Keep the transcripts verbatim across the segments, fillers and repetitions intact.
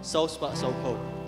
Saw spah saw phew.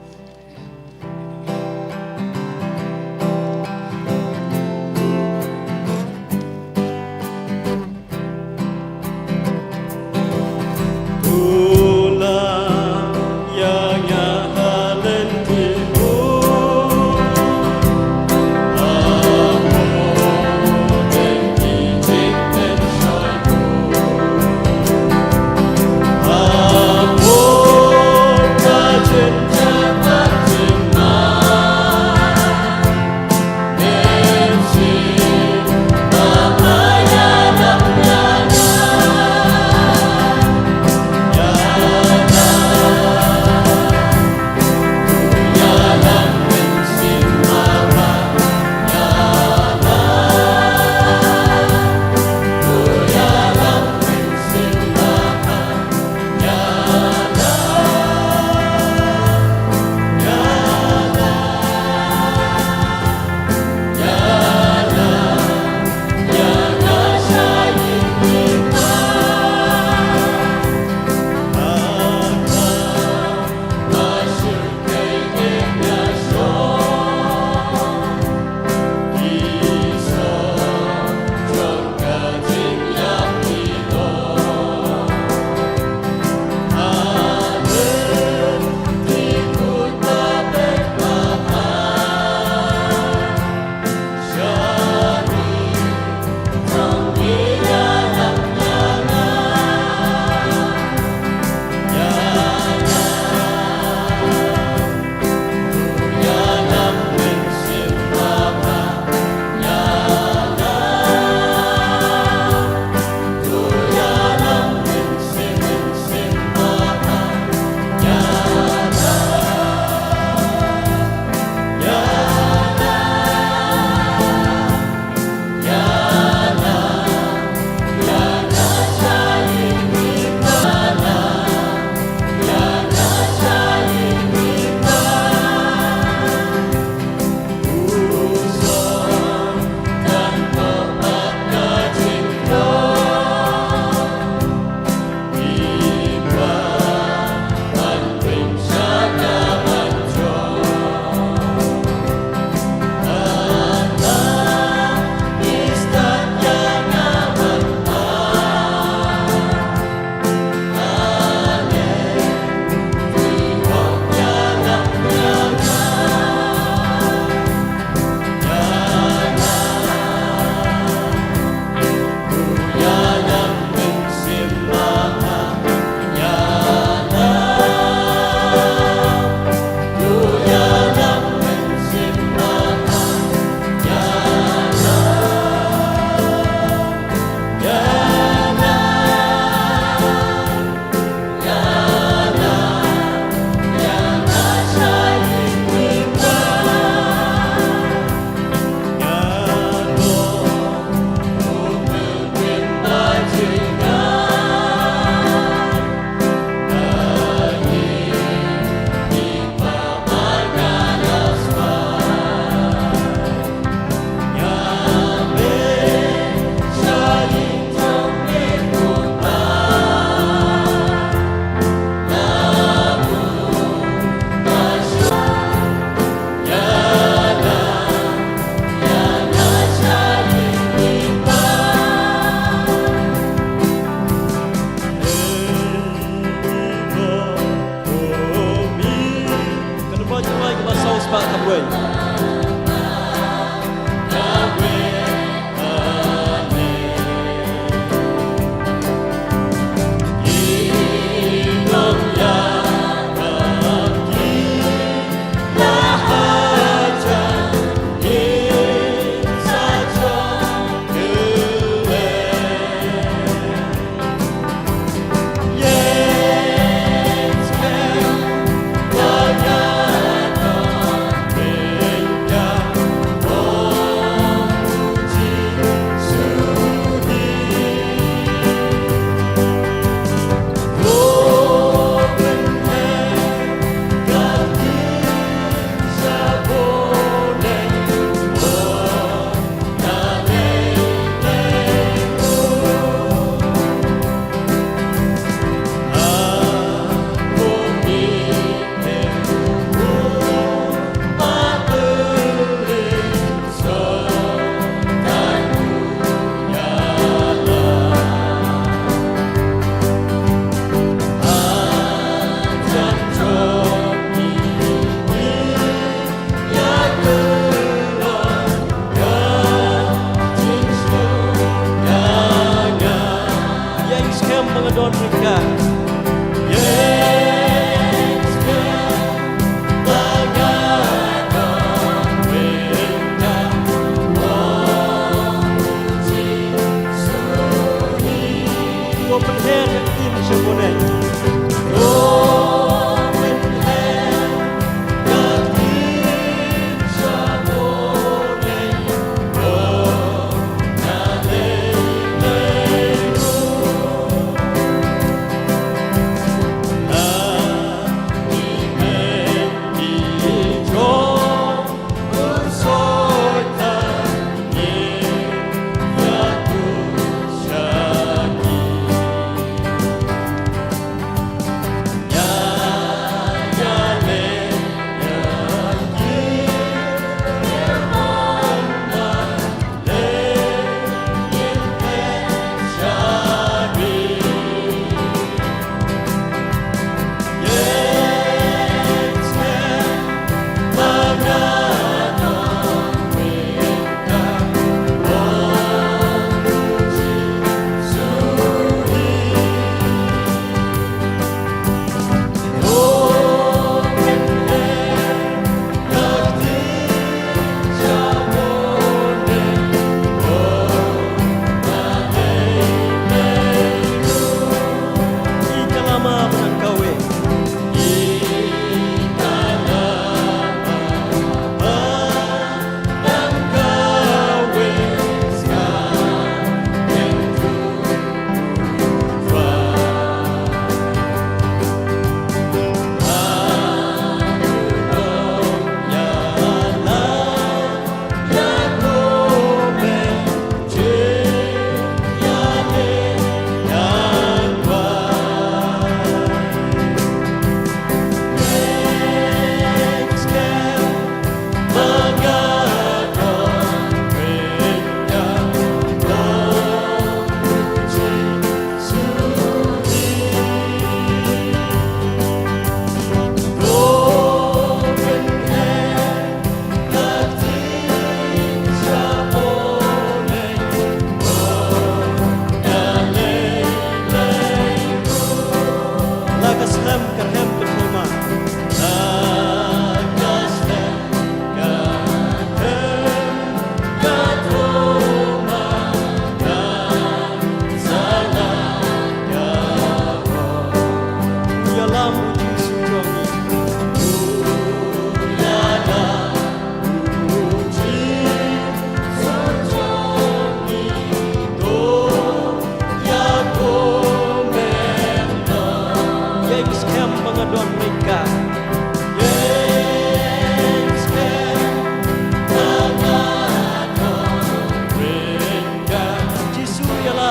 Jisu ïa la.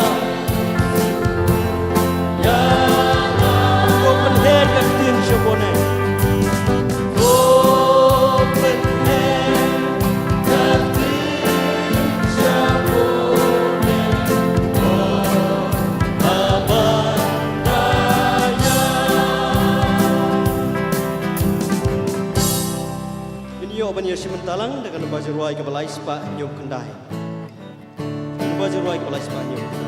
Ïa la. Ko pynher ka ktien sha bone. Ko pynher ka ktien sha bone. Ko Abba Daya. Ngin ïoh ban ïa shim bynta lang da ka namba jingrwai kaba lai spah hynñiew khyndai. Namba jingrwai kaba lai spah hynñiew khyndai.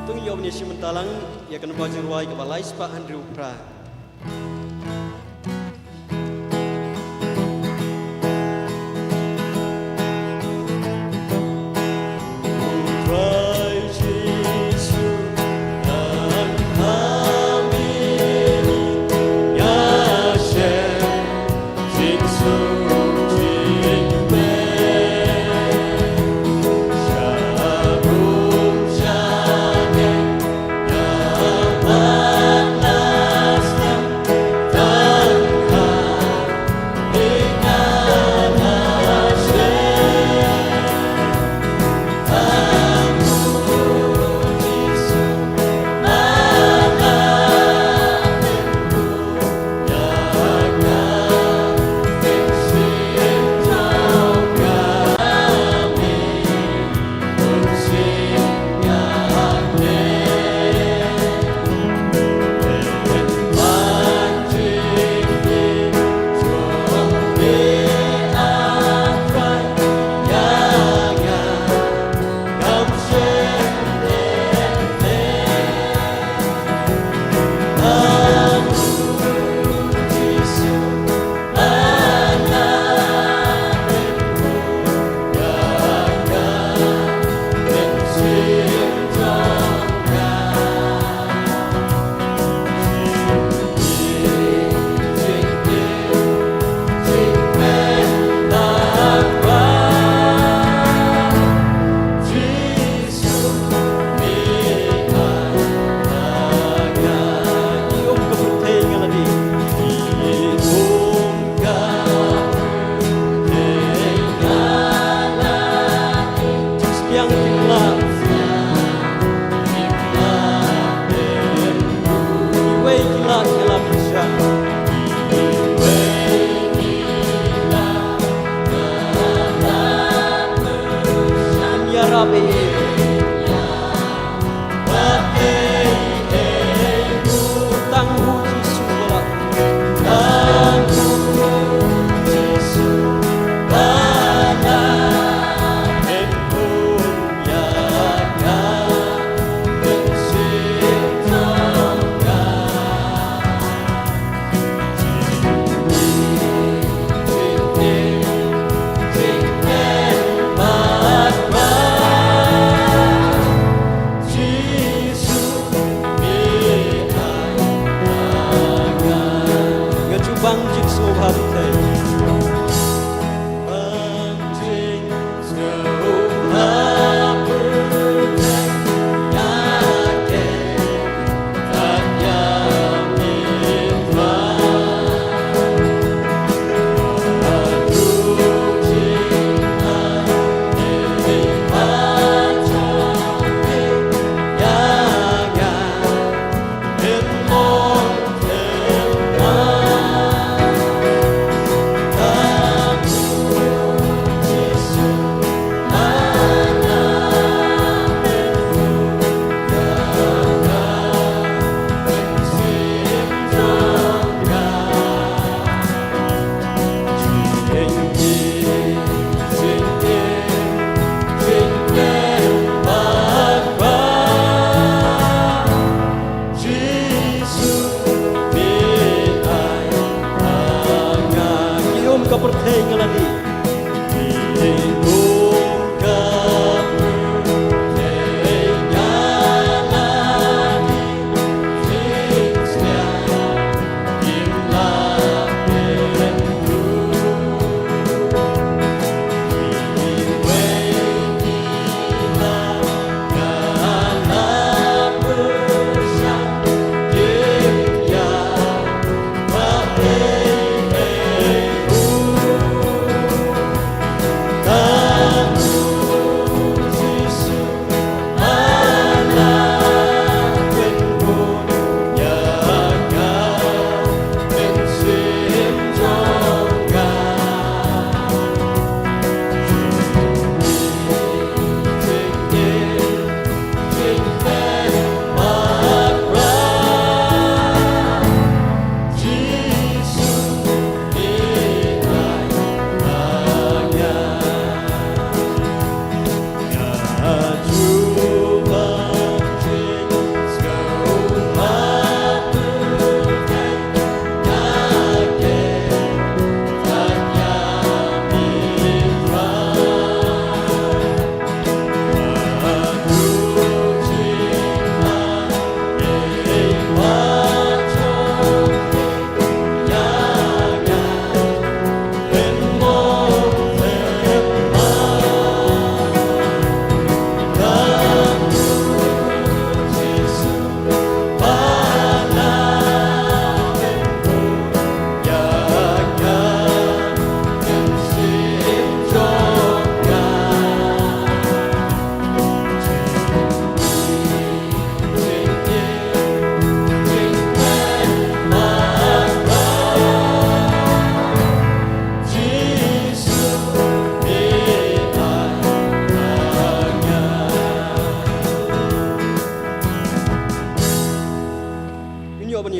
To ngin ïoh ban ïa shim bynta lang ïa ka namba jingrwai kaba lai spah hynriew phra.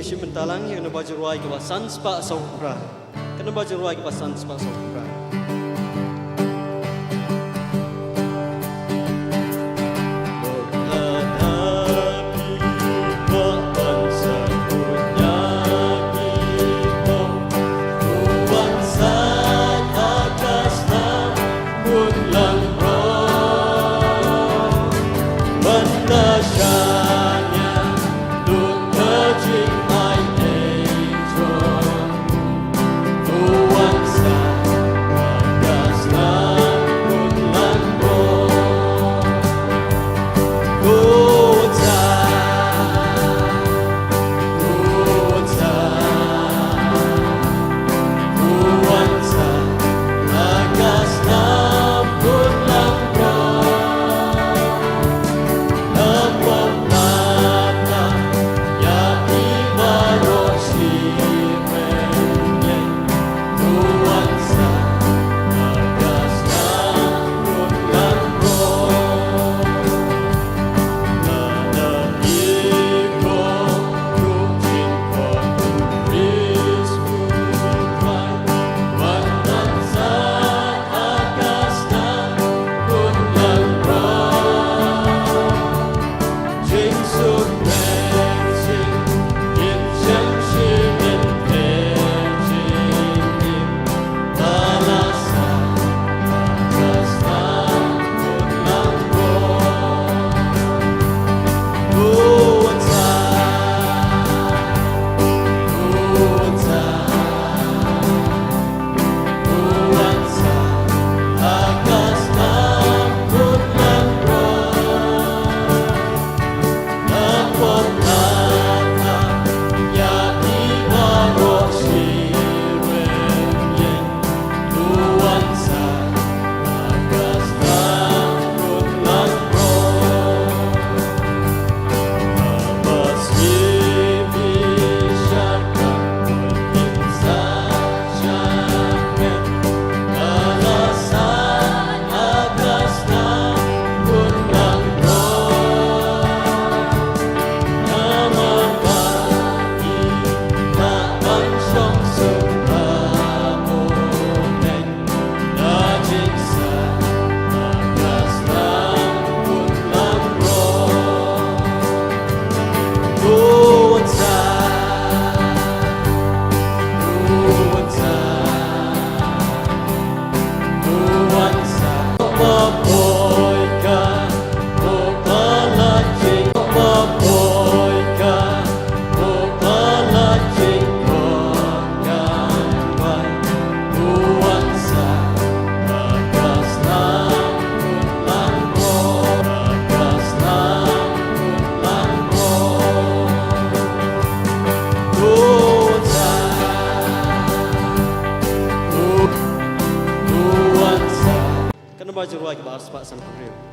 Shim bynta lang ïa ka namba jingrwai kaba san spah saw phra. Ka namba jingrwai kaba san spah saw phra. Ka namba jingrwai kaba ar spah san phew hynriew.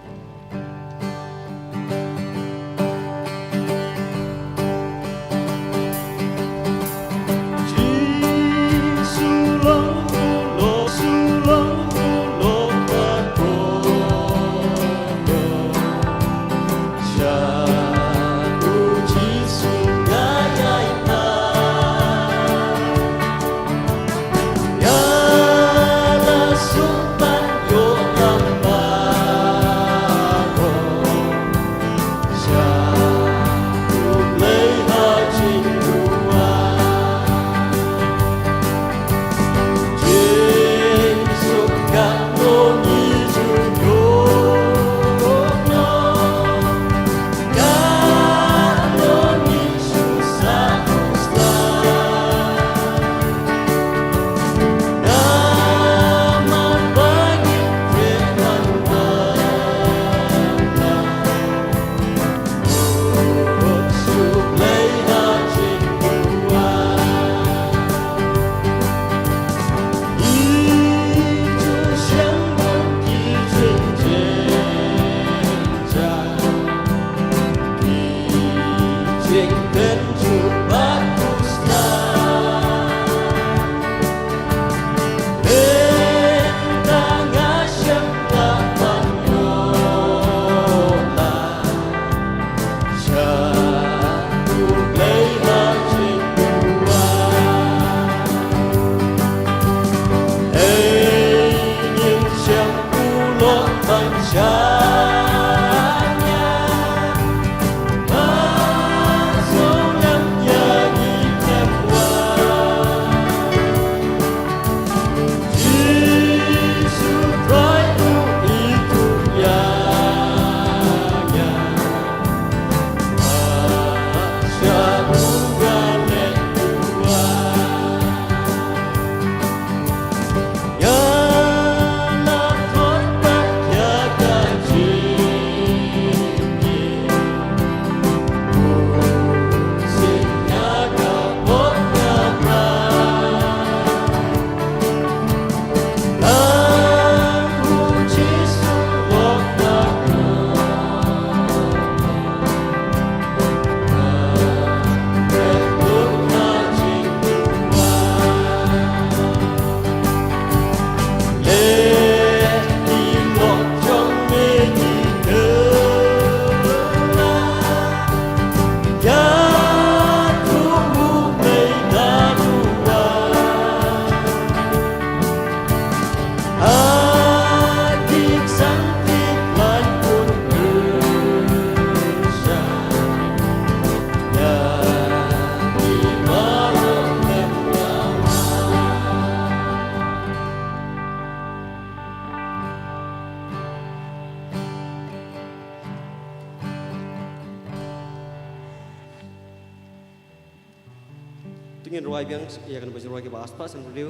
Ngin rwai biang ïa kane ka jingrwai kaba ar spah san hynriew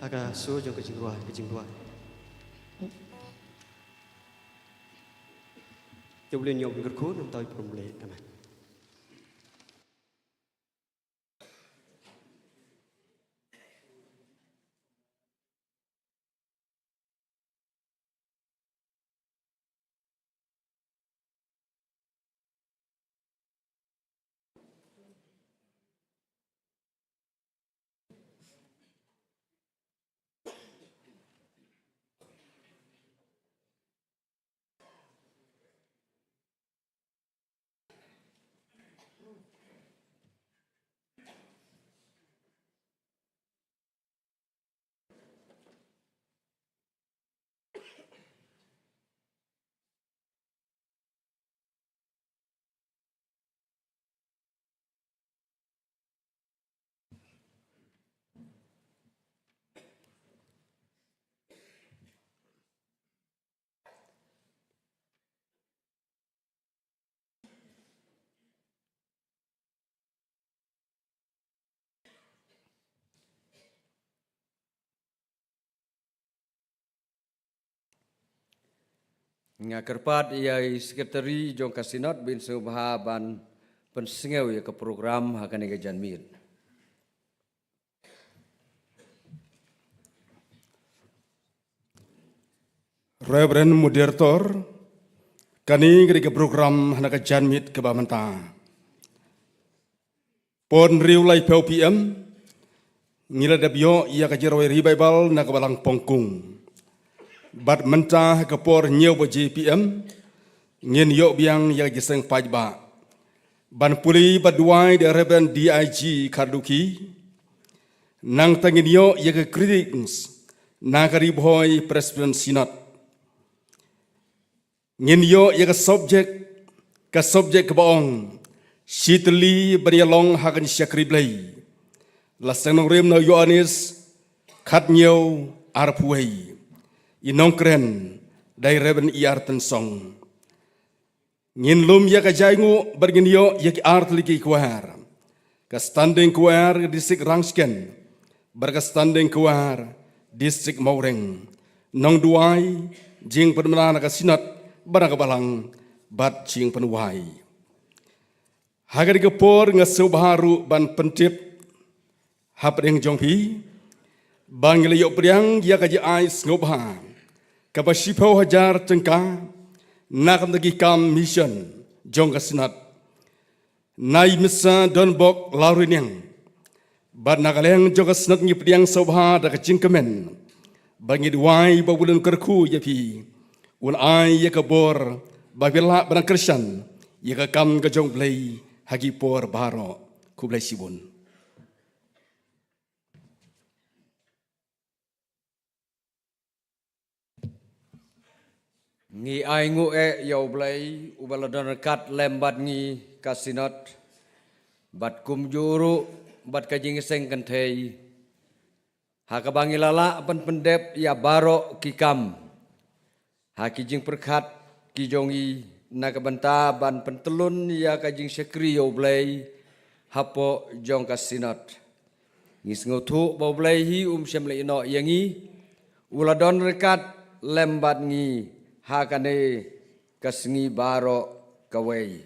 ha ka sur jong ka jingrwai, ka jingduwai. Te U Blei un ïoh ban kyrkhu na ka bynta U Blei. Amen. Nga kyrpad ïa i Secretary jong ka Synod ban sngewbha ban pynsngew ïa ka program ha kane ka janmiet. Reverend Moderator, kane ka dei ka program ha kane ka janmiet kaba mynta. Por hynriew laiphew P M, ngi la dep ïoh ïa ka jingrwai revival na ka balang Pongkung. Bad mynta ha ka por hynñiew baje P M, ngin ïoh biang ïa ka jingseng paidbah. Ban pule bad duwai da Reverend D I G Kharduki. Nangta ngin ïoh ïa ka greetings na ka Ri Bhoi Presbyterian Synod. Ngin ïoh ïa ka subject, ka subject kaba ong, shi tylli ban ïalong ha ka jingshakri Blei. La seng nongrim na u Ïoannis, khathynñiew arphew wei. I nongkren, dei Reverend E R Tynsong. Ngin lum ïa ka jainguh bad ngin ïoh ïa ki artylli ki choir. Ka standing choir ka district Rangshken, bad ka standing choir district Mawreng. Nongduwai, jingpynbna na ka Synod, bad na ka balang, bad jingpynwai. Ha kane ka por nga sngewbha ruh ban pyntip hapdeng jong phi, ba ngi la ïoh pdiang ïa ka jingai sngewbha kaba shiphew hajar tyngka na ka bynta ki kam mission jong ka Synod. Na i Mister Donbok Lawriniang. Bad na ka liang jong ka Synod ngi pdiang sngewbha da ka jingkmen, ba ngi duwai ba U Blei un kyrkhu ïa phi, un ai ïa ka bor ba phi lah ban kyrshan ïa ka kam ka jong U Blei ha ki por baroh. Khublei shibun. Ngi ainguh eh ïa U Blei uba la don ryngkat lem bad ngi ka Synod, bad kumjuh ruh bad ka Jingïaseng Kynthei, ha kaba ngi la lah ban pyndep ïa baroh ki kam ha ki jingpyrkhat ki jong ngi na ka bynta ban pyntyllun ïa ka jingshakri ïa U Blei hapoh jong ka Synod. Ngi sngewthuh ba U Blei hi um shym la ïehnoh ïa ngi, u la don ryngkat lem bad ngi ha kane ka sngi baroh kawei.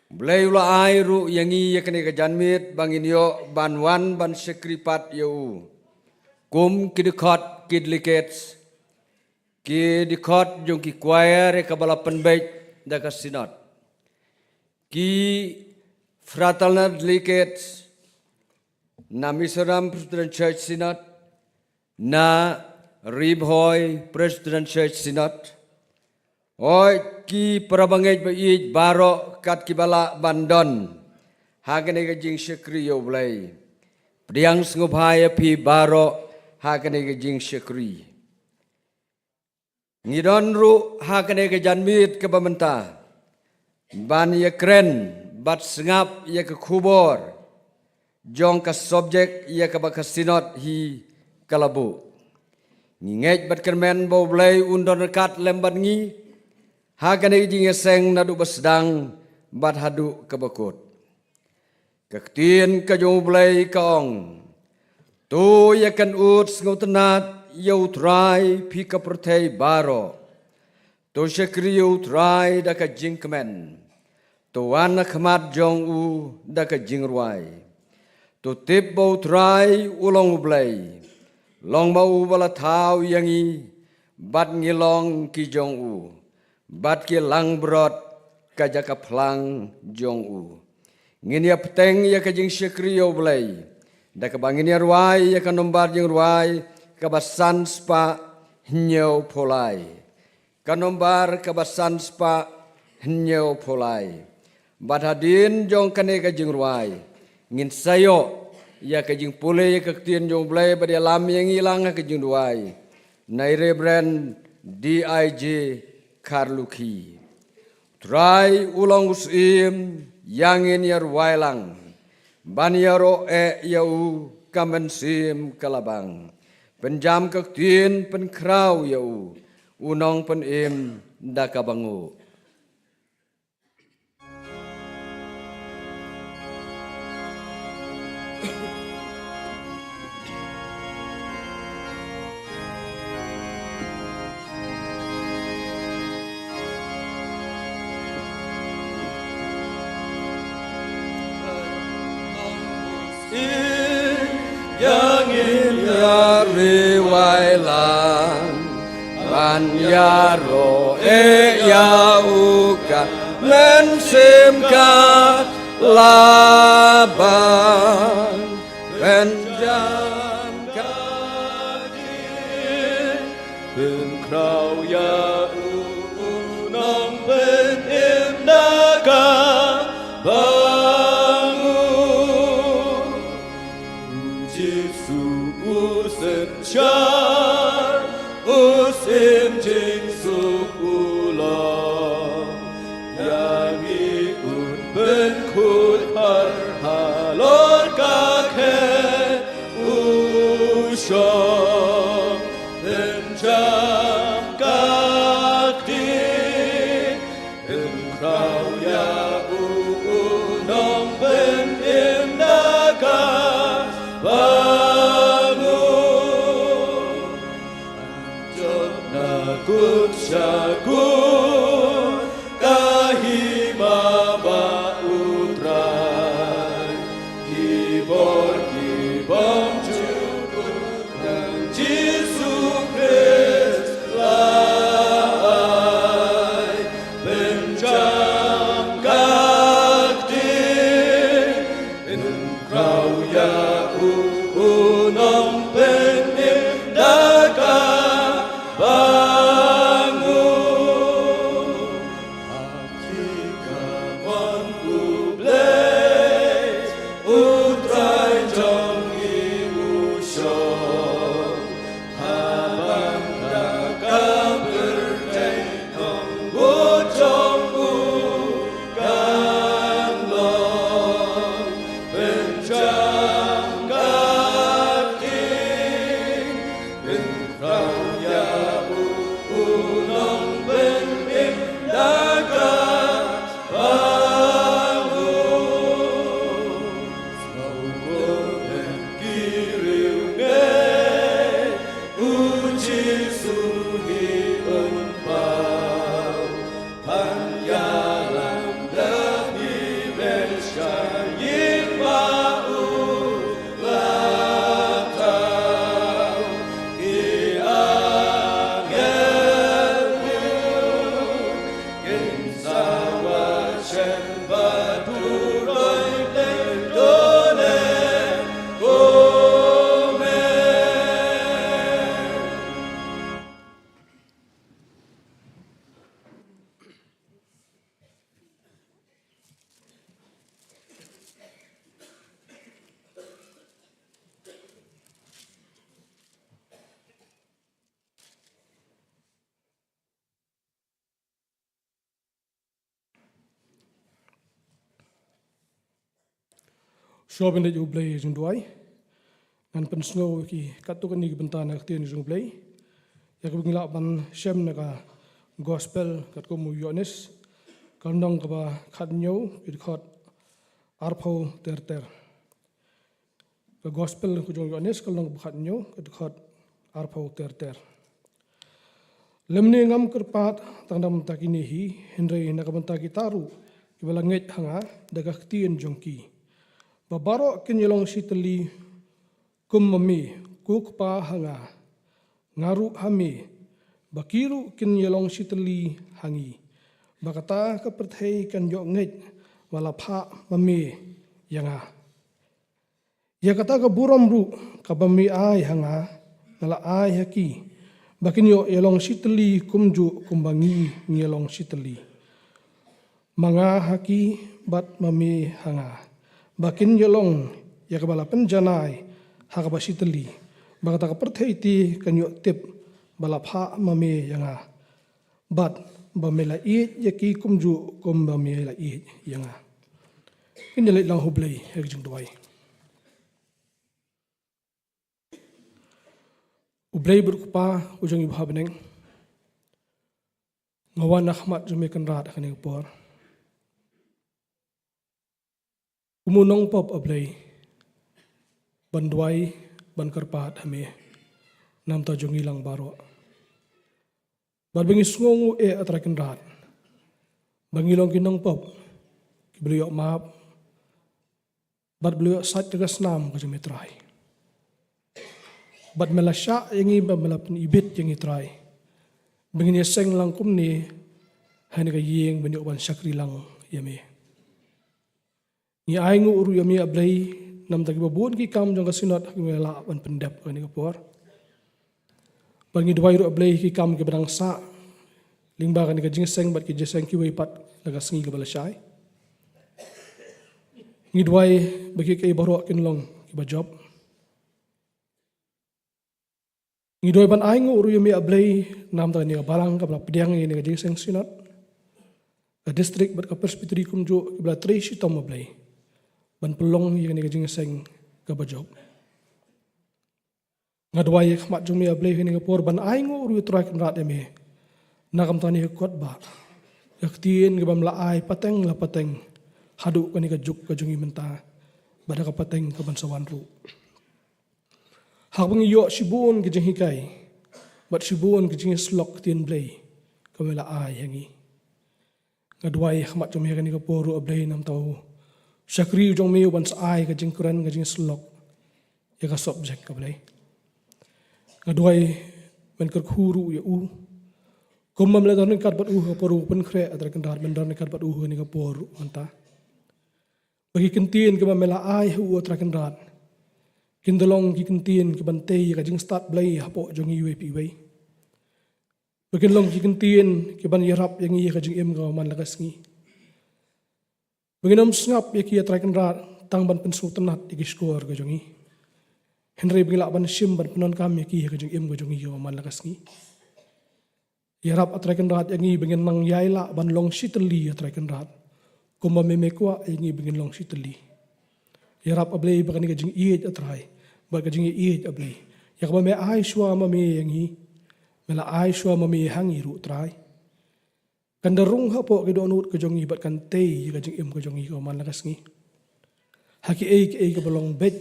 U Blei u la ai ruh ïa ngi ïa kane ka janmiet ba ngin ïoh ban wan ban shakri pat ïa u kum ki dkhot, ki delegates, ki dkhot jong ki choir ïa kaba la pynbeit da ka Synod, ki fraternal delegates na Mizoram Presbyterian Church Synod, na Ri Bhoi Presbyterian Church Synod. Oi ki para bangeit ba ïeit baroh kat kiba lah ban don ha kane ka jingshakri ïa U Blei. Pdiang sngewbha ïa phi baroh ha kane ka jingshakri. Ngi don ruh ha kane ka janmiet kaba mynta ban ïakren bad sngap ïa ka khubor jong ka subject ïa kaba ka Synod hi ka la buh. Ngi ngeit bad kyrmen ba U Blei un don ryngkat lem bad ngi ha kane ka jingïaseng naduh ba sdang bad haduh kaba kut. Ka ktien ka jong U Blei ka ong: To ïakynduh sngewtynnad ïa U Trai, phi ka pyrthei baroh. To shakri ïa U Trai da ka jingkmen. To wan ha khmat jong u da ka jingrwai. To tip ba U Trai u long U Blei. Long ma u ba la thaw ïa ngi, bad ngi long ki jong u, bad ki langbrot ka jaka phlang jong u. Ngin ïa bteng ïa ka jingshakri ïa U Blei da kaba ngin ïa rwai ïa ka nombar jingrwai kaba san spah hynñiew phew lai. Ka nombar kaba san spah hynñiew phew lai. Bad hadien jong kane ka jingrwai, ngin sa ïoh ïa ka jingpule ïa ka ktien jong U Blei bad ïalam ïa ngi lang ha ka jingduwai na i Reverend D I J Kharlukhi. Trai u long u Syiem, ïa ngin ïa rwai lang ban ïaroh eh ïa u, ka mynsiem ka la bang. Pynjam ka ktien, pynkhraw ïa u, u nongpynim da kaba nguh. Ïa ngin ïa rwai lang ban ïaroh eh ïa u, ka mynsiem ka la bang. Pynjam ka ktien, pynkhraw ïa u, u nongpynim da kaba nguh. U Jisu u synshar, u Syiem jingsuk u long. Ïa ngi un pynkhuid phar halor ka khet u shong. Pynjam ka ktien, pynkhraw ïa u, u nongpynim da kaba nguh. Jot na kut sha kut ka hima ba U Trai. Ki bor ki bymjukut na Jisu Khrist la ai. Pynjam ka ktien, pynkhraw ïa u, u nongpynim da kaba nguh. Ha ki kamon U Blei, U Trai jong ngi u shong. Ha bynta ka pyrthei nongbud jong u kan long. Pynjam ka ktien, pynkhraw ïa u, u nongpynim da kaba nguh. Sngewbha ki riewngeit, u Jisu hi un paw. Phan ïalam da phi, Messiah ïing ba u la thaw. Ki angel kin sa wad shen bad u roi Blei to leh kumne. Shuwa ban leit ha U Blei jingduwai, ngan pynsngew ïa ki katto katne ki bynta na ka ktien jong U Blei. Ïa kaba ngi lah ban shem na ka Gospel katkum u Ïoannis, ka lynnong kaba khathynñiew, ki dkhot arphew ter ter. Ka Gospel ka jong u Ïoannis ka lynnong ba khathynñiew, ka dkhot arphew ter ter. Lymne ngam kyrpad tang na ka bynta kine hi, hynrei na ka bynta kita ruh kiba la ngeit ha nga da ka ktien jong ki, ba baroh kin ïalong shitylli kum ma me, ko Kpa, ha nga, nga ruh ha me, ba ki ruh kin ïalong shitylli ha ngi, ba kata ka pyrthei kan ïoh ngeit ba la phah ma me ïa nga. Ïa kata ka burom ruh kaba me ai ha nga, nga la ai ha ki, ba kin ïoh ïalong shitylli kumjuh kumba ngi ngi ïalong shitylli, ma nga ha ki bad ma me ha nga, ba kin ïalong ïa kaba la pynjanai ha kaba shitylli, ba kata ka pyrthei te kan ïoh tip ba la phah ma me ïa nga, bad ba me la ïeit ïa ki kumjuh kumba me la ïeit ïa nga. Ngin ïa leit lang ha U Blei ha ka jingduwai. U Blei bad U Kpa u jong ngi uba ha bneng, nga wan ha khmat jong me Kynrad ha kane ka por kum u nongpop, A Blei, ban duwai, ban kyrpad ha me na ka bynta jong ngi lang baroh, bad ba ngi sngewnguh eh, A Trai Kynrad, ba ngi long ki nongpop kiba la ïoh map bad ba la ïoh sait da ka snam ka jong me, Trai. Bad me la shah ïa ngi bad me la pynibit ïa ngi, Trai, ba ngin ïaseng lang kumne ha kane ka ïing ban ïoh ban shakri lang ïa me. Ngi ainguh ruh ïa me, A Blei, na ka bynta kiba bun ki kam jong ka Synod ha kaba me la lah ban pyndep ha kane ka por. Bad ngi duwai ruh, A Blei, ki kam kiba dang sah lyngba kane ka jingïaseng bad ki jingïaseng kiwei pat la ka sngi kaba la shai. Ngi duwai ba kiei kiei baroh kin long kiba jop. Ngi duwai ban ainguh ruh ïa me, A Blei, na ka bynta kane ka balang kaba la pdiang ïa kane ka jingïaseng Synod, ka district bad ka Presbytery kumjuh, kiba la trei shitom, A Blei, ban pynlong ïa kane ka jingïaseng kaba jop. Nga duwai ha khmat jong me, A Blei, ha kane ka por ban ainguh ruh, A Trai Kynrad, ïa me na ka bynta kane ka kot ba, ka ktien kaba me la ai pateng la pateng haduh kane ka juk ka jong ngi mynta, bad ha ka pateng kaban sa wan ruh, ha kaba ngi ïoh shibun ki jinghikai bad shibun ki jingïasyllok ktien Blei kaba me la ai ha ngi. Nga duwai ha khmat jong me ha kane ka por ruh, A Blei, na ka bynta u shakri u jong me uban sa ai ka jingkren, ka jingïasyllok ïa ka subject, A Blei. Nga duwai men kyrkhu ruh ïa u, kumba me la don ryngkat bad u ha ka por u pynkhreh, A Trai Kynrad, men don ryngkat bad u ha kane ka por ruh mynta. Ba ki ktien kiba me la ai ha u, A Trai Kynrad, kin da long ki ktien kiban tei ïa ka jingstad Blei hapoh jong ngi iwei pa iwei. Ba kin long ki ktien kiban ïarap ïa ngi ha ka jingim kaba man la ka sngi. Ba ngin ym sngap ïa ki, A Trai Kynrad, tang ban pynsngewtynnat ïa ki shkor ka jong ngi, hynrei ba ngin lah ban shim ban pyndonkam ïa ki ha ka jingim ka jong ngi kaba man la ka sngi. Ïarap, A Trai Kynrad, ïa ngi ba ngin nang ïai lah ban long shitylli, A Trai Kynrad, kumba me, me kwah ïa ngi ba ngin long shitylli. Ïarap, A Blei, ba kane ka jingïeit, A Trai, bad ka jingïeit, A Blei, ïa kaba me ai shuwa ma me ïa ngi, me la ai shuwa ma me ha ngi ruh, Trai, kan da rung hapoh ki dohnud ka jong ngi bad kan tei ïa ka jingim ka jong ngi kaba man la ka sngi, ha kiei kiei kiba long beit,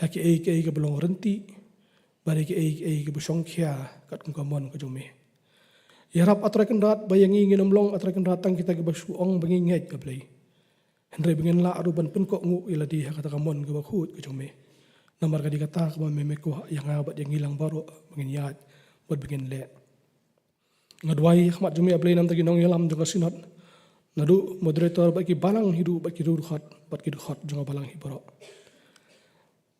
ha kiei kiei kiba long ryntih, bad ha kiei kiei kiba shongkhia katkum ka mon ka jong me. Ïarap, A Trai Kynrad, ba ïa ngi ngin ym long, A Trai Kynrad, tang kita kiba shu ong ba ngi ngeit, A Blei, hynrei ba ngin lah ruh ban pynkohnguh ïa lade ha kata ka mon kaba khuid ka jong me. Namar ka dei kata kaba me, me kwah ïa nga bad ïa ngi lang baroh ba ngin ïaid bad ba ngin leh. Nga duwai ha khmat jong me, A Blei, na ka bynta ki nongïalam jong ka Synod, naduh moderator bad ki balang hi ruh, bad ki riewdkhot bad ki dkhot jong ka balang hi baroh.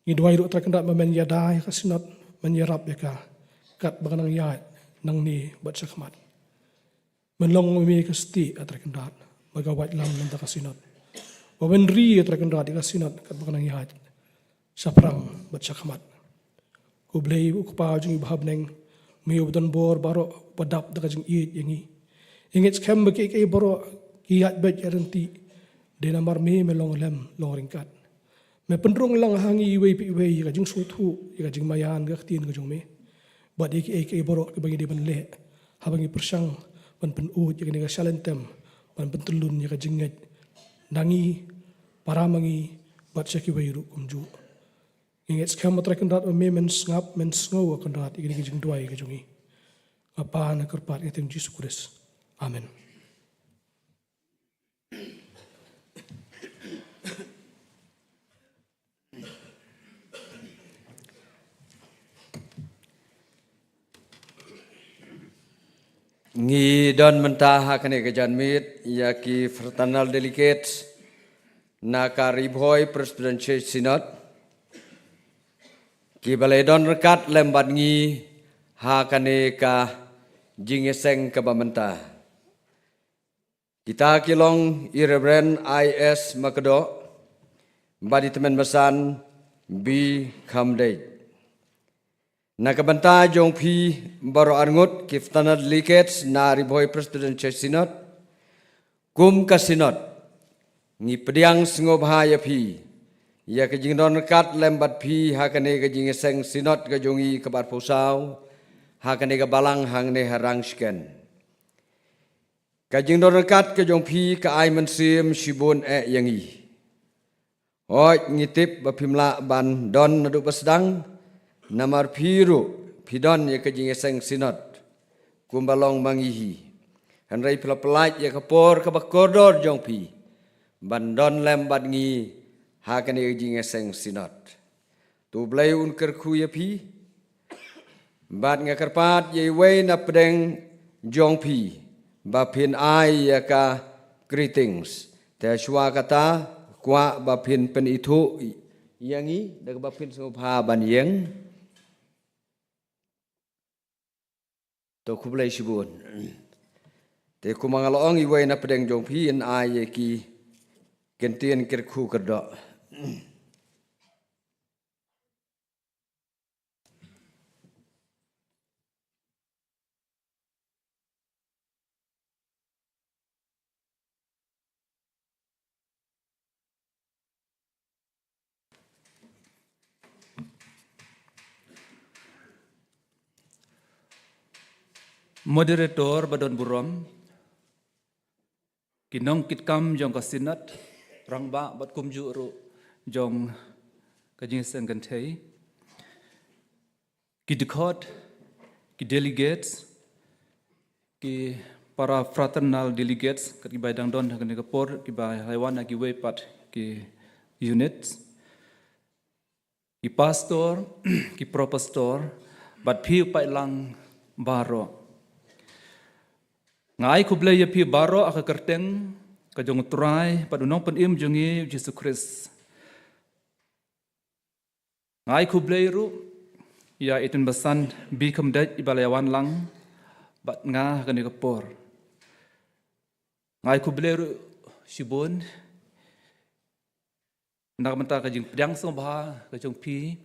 Ngi duwai ruh, A Trai Kynrad, ba men ïada ïa ka Synod, men ïarap ïa ka katba ka nang ïaid nangne bad shakhmat. Men long ma me ka stieh, A Trai Kynrad, ba ka waitlam na ka bynta ka Synod. Ba men ri, A Trai Kynrad, ïa ka Synod katba ka nang ïaid shaphrang bad shakhmat. Ko Blei, U Kpa jong ngi uba ha bneng, me uba don bor baroh, uba dap da ka jingïeit ïa ngi. Ngi ngeit skhem ba kiei kiei baroh ki ïaid beit ïaid ryntih, dei namar me, me long lem long ryngkat. Me pynrung lang ha ngi iwei pa iwei ïa ka jingsngewthuh, ïa ka jingmaïan ka ktien ka jong me. Bad ïa kiei kiei baroh kiba ngi dei ban leh, haba ngi pyrshang ban pynud ïa kane ka shalynter, ban pyntyllun ïa ka jingngeit na ngi para ma ngi bad sha kiwei ruh kumjuh. Ngi ngeit skhem, A Trai Kynrad, ba me men sngap, men sngew, A Kynrad, ïa kine ki jingduwai ka jong ngi. Nga pan, nga kyrpad ïa ka kyrteng Jisu Khrist. Amen. Ngi don mynta ha kane ka janmiet ïa ki fraternal delegates na ka Ri Bhoi Presbyterian Church Synod, kiba la don ryngkat lem bad ngi ha kane ka jingïaseng kaba mynta. Kita ki long i Reverend I S Makdoh bad i Tymmen Basan B Khamdeit. Na ka bynta jong phi baroh arngut ki fraternal delegates na Ri Bhoi Presbyterian Church Synod, kum ka Synod ngi pdiang sngewbha ïa phi ïa ka jingdon ryngkat lem bad phi ha kane ka jingïaseng Synod ka jong ngi kaba arphew saw ha kane ka balang hangne ha Rangshken. Ka jingdon ryngkat ka jong phi ka ai mynsiem shibun eh ïa ngi. Hooid, ngi tip ba phim lah ban don naduh ba sdang, namar phi ruh phi don ïa ka jingïaseng Synod kumba long ma ngi hi. Hynrei phi la pyllait ïa ka por kaba kordor jong phi ban don lem bad ngi ha kane ka jingïaseng Synod. To U Blei un kyrkhu ïa phi. Bad nga kyrpad ïa iwei na pdeng jong phi ba phin ai ïa ka greetings. Te shuwa kata, kwah ba phin pynithuh ïa ngi da kaba phin sngewbha ban ïeng. To khublei shibun. Te kumba nga la ong, iwei na pdeng jong phi yn ai ïa ki kyntien kyrkhu kyrdoh. Moderator ba don burom, ki nongkitkam jong ka Synod, rangbah bad kumjuh ruh jong ka jingïaseng kynthei, ki dkhot, ki delegates, ki para fraternal delegates, kat kiba dang don ha kane ka por, kiba la wan na kiwei pat ki units, ki pastor, ki pro pastor, bad phi u paidlang baroh. Nga ai khublei ïa phi baroh ha ka kyrteng ka jong U Trai bad U Nongpynim jong ngi U Jisu Khrist. Nga ai khublei ruh ïa i Tymmen Basan B Khamdeit iba la ïa wan lang bad nga ha kane ka por. Nga ai khublei ruh shibun na ka bynta ka jingpdiang sngewbha ka jong phi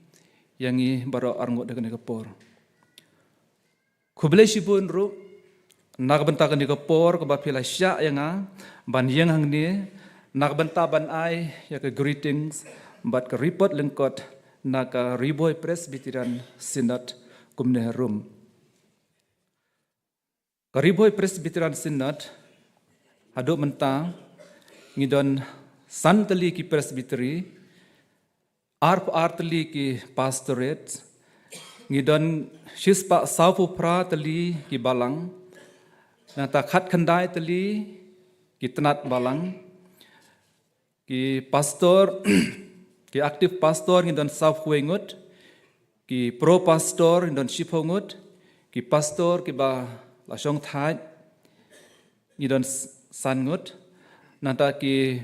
ïa ngi baroh arngut ha kane ka por. Khublei shibun ruh na ka bynta kane ka por kaba phi la shah ïa nga ban ïeng hangne na ka bynta ban ai ïa ka greetings bad ka report lyngkot na ka Ri Bhoi Presbyterian Synod kumne harum. Ka Ri Bhoi Presbyterian Synod haduh mynta ngi don san tylli ki presbytery, arphew ar tylli ki pastorate, ngi don shispah sawphew phra tylli ki balang, nangta khatkhyndai tylli ki tnat balang, ki pastor, ki active pastor ngi don sawphew wei ngut, ki pro pastor ngi don shiphew ngut, ki pastor kiba la shong thait ngi don s-, san ngut. Nangta ki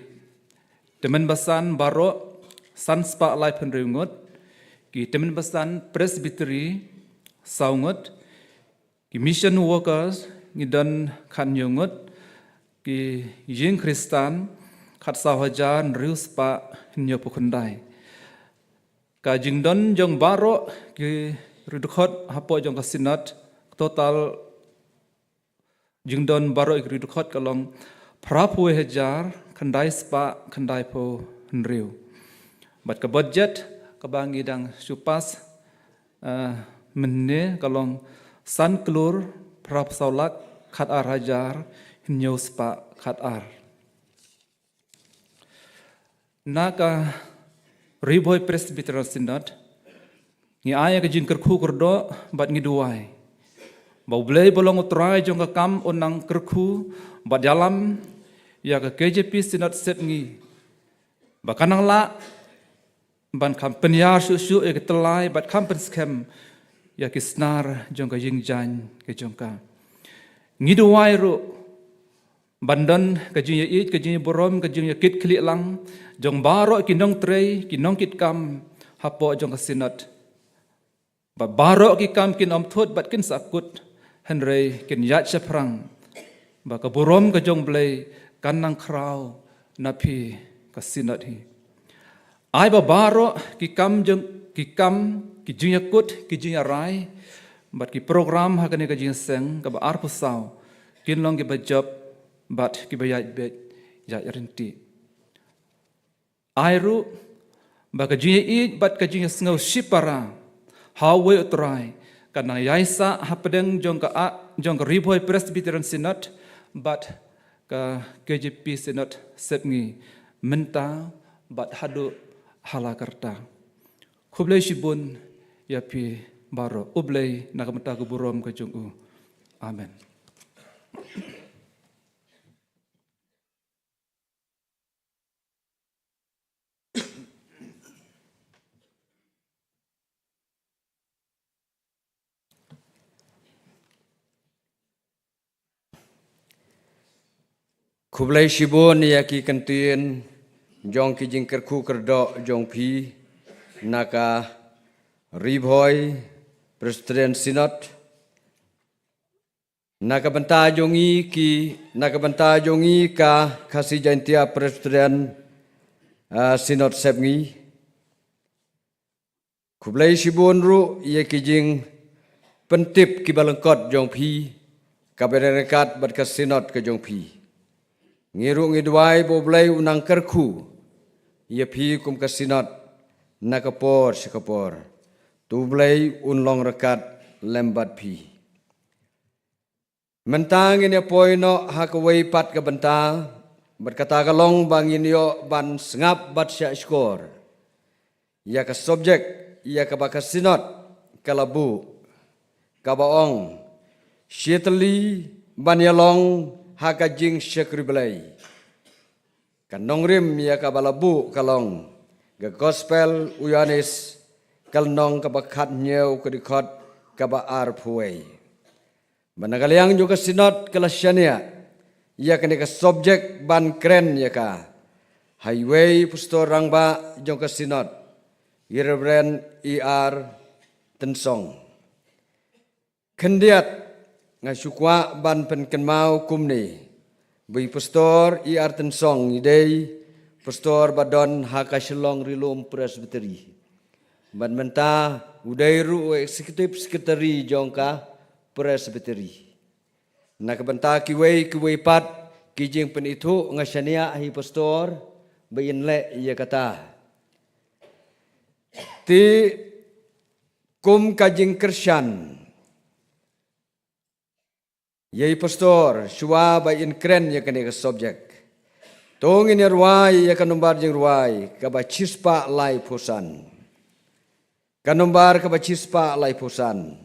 tymmen basan baroh san spah laiphew hynriew ngut. Ki tymmen basan Presbytery saw ngut. Ki mission workers ngi don khathynñiew ngut. Ki ïing Khristan khatsaw hajar hynriew spah hynñiewphew khyndai. Ka jingdon jong baroh ki riewdkhot hapoh jong ka Synod, total jingdon baroh ki riewdkhot ka long phraphew wei hajar khyndai spah khyndaiphew hynriew. Bad ka budget kaba ngi dang shu pass, eh, mynne ka long san klur phraphew saw lak khatar hajar hynñiew spah khatar. Na ka Ri Bhoi Presbyterian Synod, ngi ai ka jingkyrkhu kyrdoh bad ngi duwai ba U Blei ba long U Trai jong ka kam un nang kyrkhu bad ïalam ïa ka K J P Synod Sepngi, ba kan nang lah ban kham pynïar shuh shuh ïa ka tyllai bad kham pynskhem ïa ki snar jong ka ïing jaiñ ka jong ka. Ngi duwai ruh ban don ka jingïaieit, ka jingïaburom, ka jingïakit khlieh lang jong baroh ki nongtrei, ki nongkitkam hapoh jong ka Synod. Ba baroh ki kam kin ym thut bad kin sahkut, hynrei kin ïaid shaphrang, ba ka burom ka jong U Blei kan nang khraw na phi ka Synod hi. Ai ba baroh ki kam jong, ki kam, ki jingïakut, ki jingïarai bad ki program ha kane ka jingïaseng kaba arphew saw kin long kiba jop bad kiba ïaid beit ïaid ryntih. Ai ruh ba ka jingïaieit bad ka jingïasngew shipara ha uwei U Trai kan nang ïaisah hapdeng jong ka a-, jong ka Ri Bhoi Presbyterian Synod bad ka K J P Synod Sepngi mynta bad haduh hala karta. Khublei shibun ïa phi baroh. U Blei na ka bynta ka burom ka jong u. Amen. Khublei shibun ïa ki kyntien jong ki jingkyrkhu kyrdoh jong phi na ka Ri Bhoi Presbyterian Synod. Na ka bynta jong ngi ki, na ka bynta jong ngi ka Khasi Jaintia Presbyterian, ah, Synod Sepngi. Khublei shibun ruh ïa ki jingpyntip kiba lyngkot jong phi, kaba ryngkat bad ka Synod ka jong phi. Ngi ruh ngi duwai ba U Blei un nang kyrkhu ïa phi kum ka Synod na ka por sha ka por. To U Blei un long ryngkat lem bad phi. Mynta ngin ïa poi noh ha kawei pat ka bynta, bad kata ka long ba ngin ïoh ban sngap bad shahshkor ïa ka subject ïa kaba ka Synod ka la buh, kaba ong, Shi tylli ban ïalong ha ka jingshakri Blei. Ka nongrim ïa kaba la buh ka long ka Gospel u Ïoannis, ka lynnong kaba khathynñiew, ka dkhot kaba arphew wei. Bad na ka liang jong ka Synod ka la shaniah ïa kane ka subject ban kren ïa ka ha iwei i Pastor Rangbah jong ka Synod, i Reverend E R Tynsong. Khyndiat nga shu kwah ban pynkynmaw kumne, ba i Pastor E R Tynsong i dei Pastor ba don ha ka Shillong Ri Lum Presbytery. Bad mynta u dei ruh u Executive Secretary jong ka Presbytery. Na ka bynta kiwei kiwei pat ki jingpynithuh nga shaniah ha i Pastor ba in leh ïa kata. Te kum ka jingkyrshan ïa i Pastor shuwa ba in kren ïa kane ka subject, to ngin ïa rwai ïa ka nombar jingrwai kaba shispah laiphew san. Ka nombar kaba shispah laiphew san.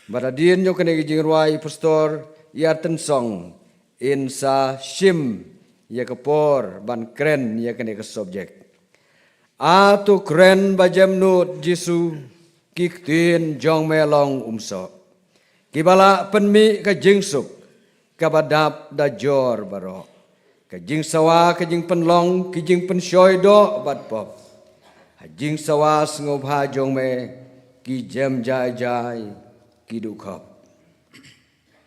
Bad hadien jong kane ka jingrwai i Pastor E R Tynsong in sa shim ïa ka por ban kren ïa kane ka subject. A to kren ba jem nud Jisu, ki ktien jong me long umsoh, kiba la pynmih ka jingsuk kaba dap da jor baroh. Ka jingsawa, ka jingpynlong, ki jingpynshoi doh bad pop. Ha jingsawa sngewbha jong me ki jem jai jai ki duh khop.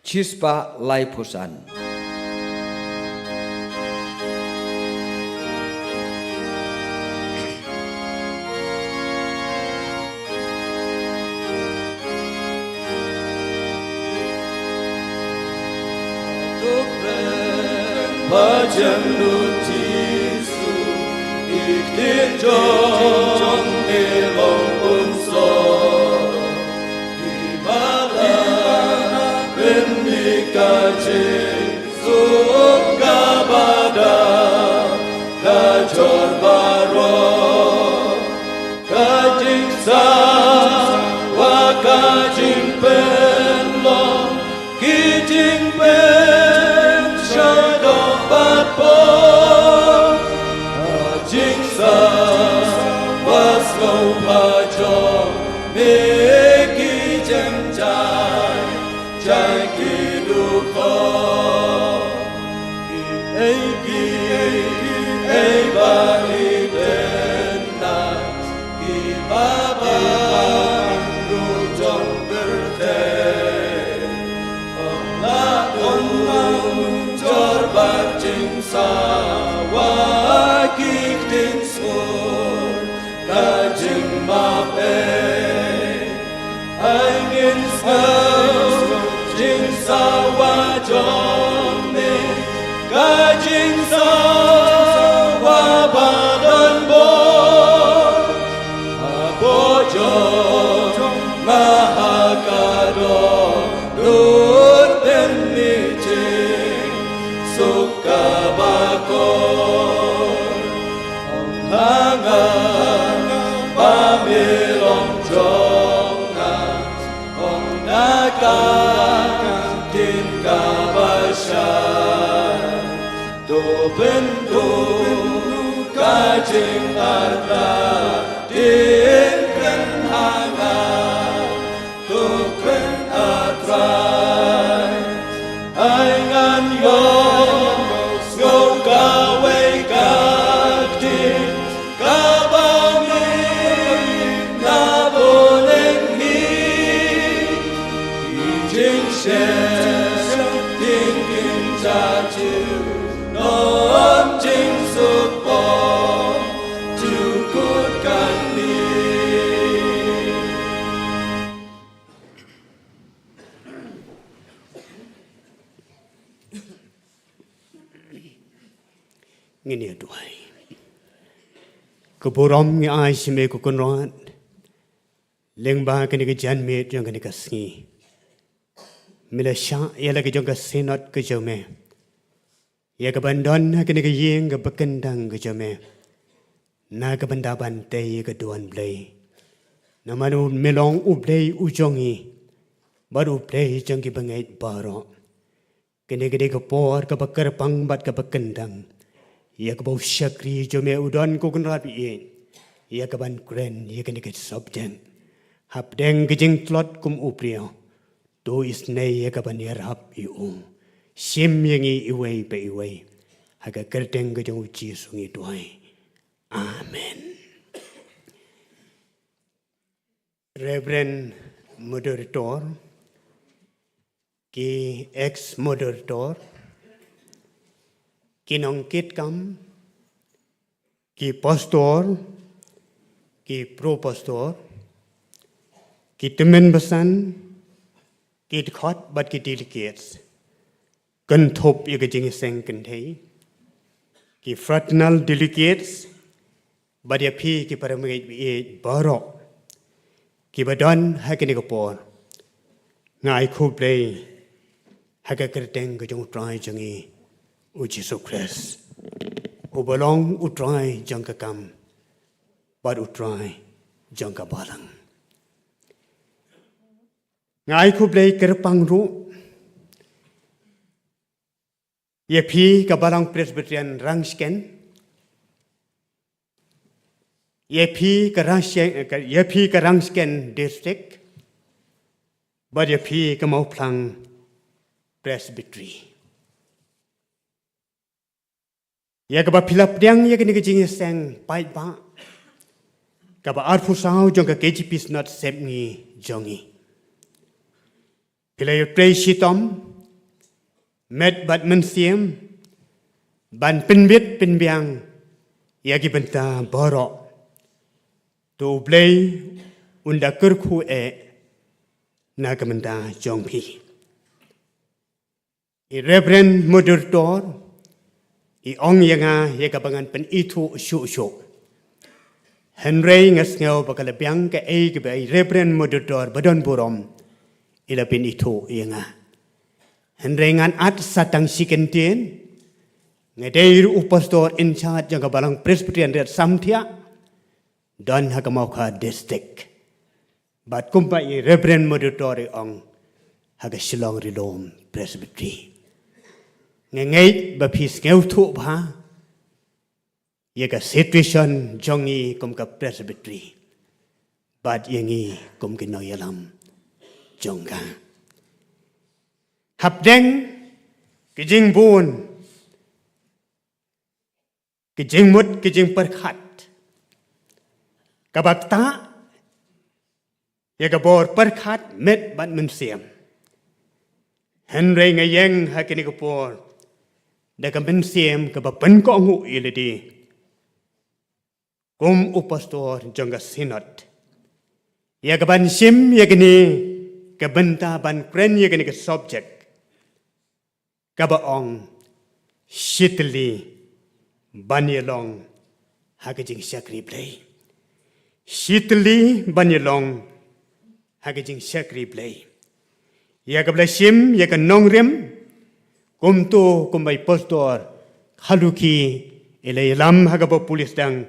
Shispah laiphew san. Ba jem nud Jisu, ki ktien jong me long umsoh, kiba la pynmih ka jingsuk kaba dap da Jor baroh ka jingsawa, ka jingpynlong, ki jingpynshoi doh bad pop. Ka jingsawa sngewbha jong me, ki jingshai shai ki dukor. Kiei kiei ba i don na kiba bang ruh jong pyrthei, ym lah ban long jor bad jingsawa, ki ktien sngewbha, ka jingmap ei. Ai ngin sngew jingsawa jong me, ka jingsawa ba don bor. Hapoh jong nga ha ka dohnud pynmih jingsuk kaba kor. Ong ha nga ba me long jong nga, ong na ka ktien kaba shai. To pynduh ka jingartatien kren ha nga. To kren, A Trai. Ai ngan ïohsngew kawei ka ktien kaba mih na bneng hi. Ki jingshem jingim jong nga, ym jingsuk bor jukut kane. Ngin ïa duwai. Ka burom ngi ai sha me ko Kynrad, lyngba kane ka janmiet jong kane ka sngi. Me la shah ïa la ka jong ka synod ka jong me, ïa kaban don ha kane ka ïing kaba kyndang ka jong me, na ka bynta ban tei ïa ka duwan Blei. Namar me long U Blei u jong ngi bad U Blei jong ki bangeit baroh. Kane ka dei ka por kaba kyrpang bad kaba kyndang, ïa kaba u shakri jong me u don ko Kynrad baieit, ïa kaban kren ïa kane ka subject. Hapdeng ka jingtlot kum u briew, to isynei ïa kaban ïarap ïa u. Shim ïa ngi iwei pa iwei. Ha ka kyrteng ka jong U Jisu ngi duwai. Amen. Reverend Moderator, ki ex moderator, ki nongkitkam, ki pastor, ki pro pastor, ki tymmen basan, ki dkhot bad ki delegates, kynthup ïa ka jingïaseng kynthei, ki fraternal delegates, bad ïa phi ki para bangeit baieit baroh kiba don ha kane ka por. Nga ai khublei ha ka kyrteng ka jong U Trai jong ngi U Jisu Khrist, uba long U Trai jong ka kam bad U Trai jong ka balang. Nga ai khublei kyrpang ruh ïa phi ka Balang Presbyterian Rangshken, ïa phi ka Rangshken, ïa phi ka Rangshken District, bad ïa phi ka Mawphlang Presbytery. Ïa kaba phi la pdiang ïa kane ka jingïaseng paidbah kaba arphew saw jong ka K J P Synod Sepngi jong ngi. Phi la ïatrei shitom, met bad mynsiem, ban pynbit pynbiang ïa ki bynta baroh. To U Blei un da kyrkhu eh na ka bynta jong phi. I Reverend Moderator i ong ïa nga ïa kaba ngan pynithuh shuh shuh. Hynrei nga sngew ba ka la biang kaei kaba i Reverend Moderator ba don burom i la pynithuh ïa nga. Hynrei ngan at sa tang shi kyntien, Nga dei ruh u pastor in charge jong ka Balang Presbyterian Riat Samthiah, don ha ka Mawkhar District. Bad kumba i Reverend Moderator i ong, ha ka Shillong Rilum Presbytery. Nga ngeit ba phi sngewthuh bha ïa ka situation jong ngi kum ka Presbytery bad ïa ngi kum ki nongïalam jong ka. Hapdeng ki jingbun, ki jingmut, ki jingpyrkhat, kaba ktah ïa ka bor pyrkhat met bad mynsiem. Hynrei nga ïeng ha kine ki por da ka mynsiem kaba pynkohnguh ïa lade kum u pastor jong ka Synod, ïa ka ban shim ïa kane ka bynta ban kren ïa kane ka subject kaba ong shitylli ban ïalong ha ka jingshakri Blei. Shitylli ban ïalong ha ka jingshakri Blei. Ïa kaba la shim ïa ka nongrim, kumto kumba i pastor Khaluki i la ïalam ha kaba pule sdang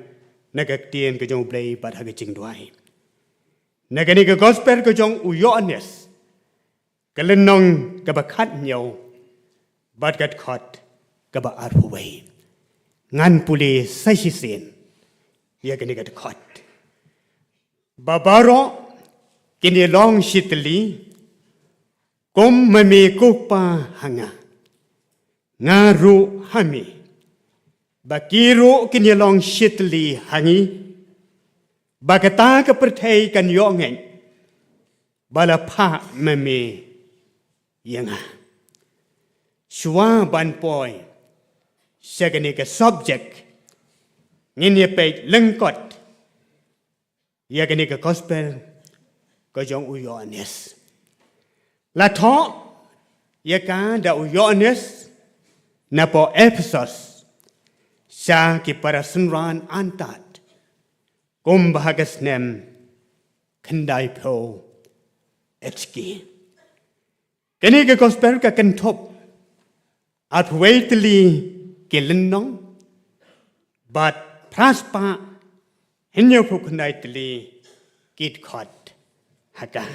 na ka ktien ka jong u Blei bad ha ka jingduwai. Na kane ka gospel ka jong u Ïoannis, ka lynnong kaba khathynñiew bad ka dkhot kaba arphew wei. Ngan pule sa shisien ïa kane ka dkhot. Ba baroh kin ïalong shitylli kum ma me ko Kpa ha nga, nga ruh ha me, ba ki ruh kin ïalong shitylli ha ngi, ba kata ka pyrthei kan ïoh ngeit ba la phah ma me ïa nga. Shuwa ban poi sha kane ka subject, ngin ïa peit lyngkot ïa kane ka gospel ka jong u Ïoannis. La thoh ïa ka da u Ïoannis napoh Ephesus sha ki para synran antad, kumba ha ka snem khyndaiphew H K. Kane ka gospel ka kynthup arphew wei tylli ki lynnong bad phra spah hynñiewphew khyndai tylli ki dkhot ha ka.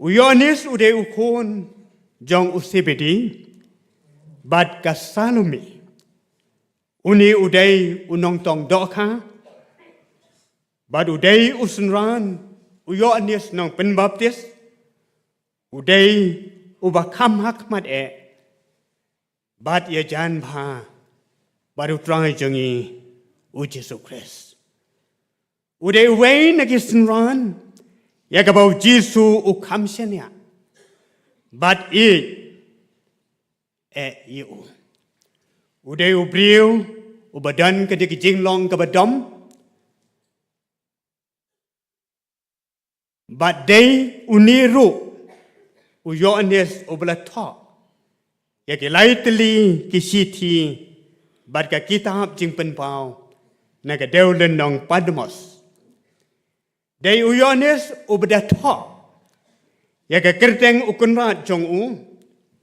U Ïoannis u dei u khun jong u Sebedi bad ka Salome. Une u dei u nongtong dohkha bad u dei u synran u Ïoannis Nongpynbaptis. U dei uba kham hakhmat eh bad ïajan bha bad u Trai jong ngi u Jisu Khrist. U dei uwei na ki synran ïa kaba u Jisu u kham shaniah bad ïeit eh ïa u. U dei u briew uba don ka dei ka jinglong kaba dom. Bad dei une ruh u Ïoannis uba la thoh ïa ki lai tylli ki shithi bad ka kitab Jingpynpaw na ka dewlynnong Patmos. Dei u Ïoannis uba da thoh ïa ka kyrteng u Kynrad jong u,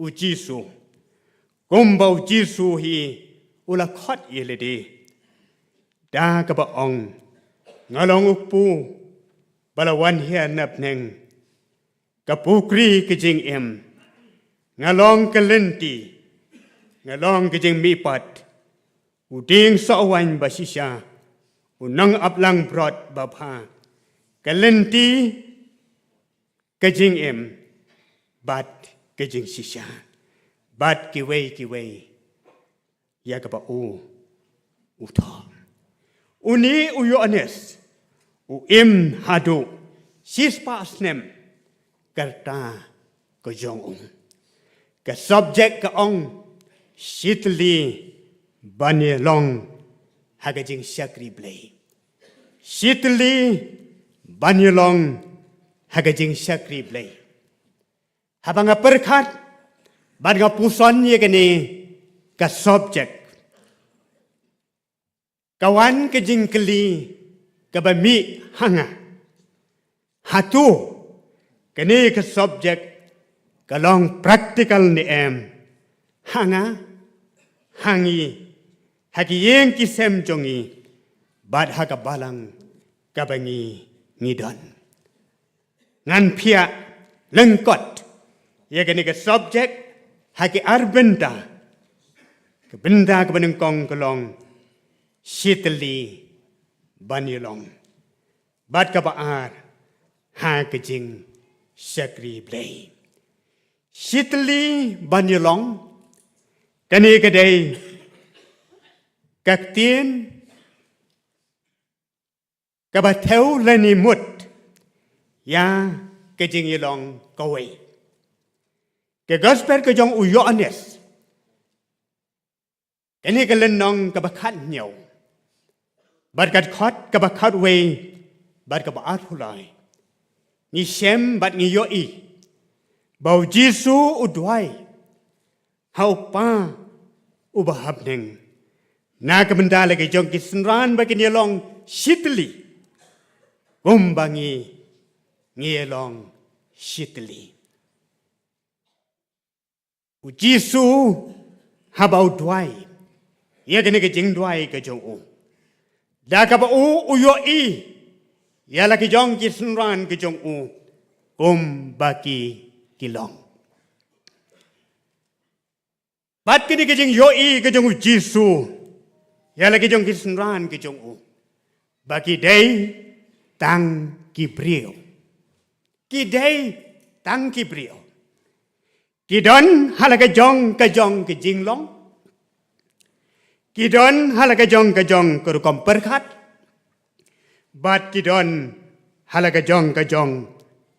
u Jisu. Kumba u Jisu hi u la khot ïa lade da kaba ong, nga long u kpu ba la wan hiar na bneng, ka pukri ka jingim, nga long ka lynti, nga long ka jingmihpat, u dieng sohwaiñ ba shisha, u nongap langbrot babha, ka lynti, ka jingim bad ka jingshisha bad kiwei kiwei ïa kaba u u thoh. Une u Ïoannis u im haduh shispah snem ka rta ka jong u. Ka subject ka ong shitylli ban ïalong ha ka jingshakri Blei. Shitylli ban ïalong ha ka jingshakri Blei. Haba nga pyrkhat bad nga puson ïa kane ka subject, ka wan ka jingkylli kaba mih ha nga, hato kane ka subject ka long practical ne em ha nga? ha ngi, ha ki ïing ki sem jong ngi, bad ha ka balang kaba ngi ngi don. Ngan phiah lyngkot ïa kane ka subject ha ki ar bynta. Ka bynta kaba nyngkong ka long shi tylli ban ïalong. Bad kaba ar ha ka jingshakri Blei. Shi tylli ban ïalong, kane ka dei ka ktien kaba thew lane mut ïa ka jingïalong kawei. Ka gospel ka jong u Ïoannis, kane ka lynnong kaba khathynñiew, bad ka dkhot kaba khatwei bad kaba arphew lai, ngi shem bad ngi ïohi ba u Jisu u duwai ha u Kpa uba ha bneng na ka bynta la ki jong ki synran ba kin ïalong shi tylli, kumba ngi ngi ïalong shi tylli. U Jisu haba u duwai, ïa kane ka jingduwai ka jong u, da kaba u u ïohi ïa la ki jong ki synran ka jong u kumba ki ki long. Bad kane ka jingïohi ka jong u Jisu ïa la ki jong ki synran ka jong u, ba ki dei tang ki briew. Ki dei tang ki briew. Ki don ha la ka jong ka jong ka jinglong. Ki don ha la ka jong ka jong ka rukom pyrkhat. Bad ki don ha la ka jong ka jong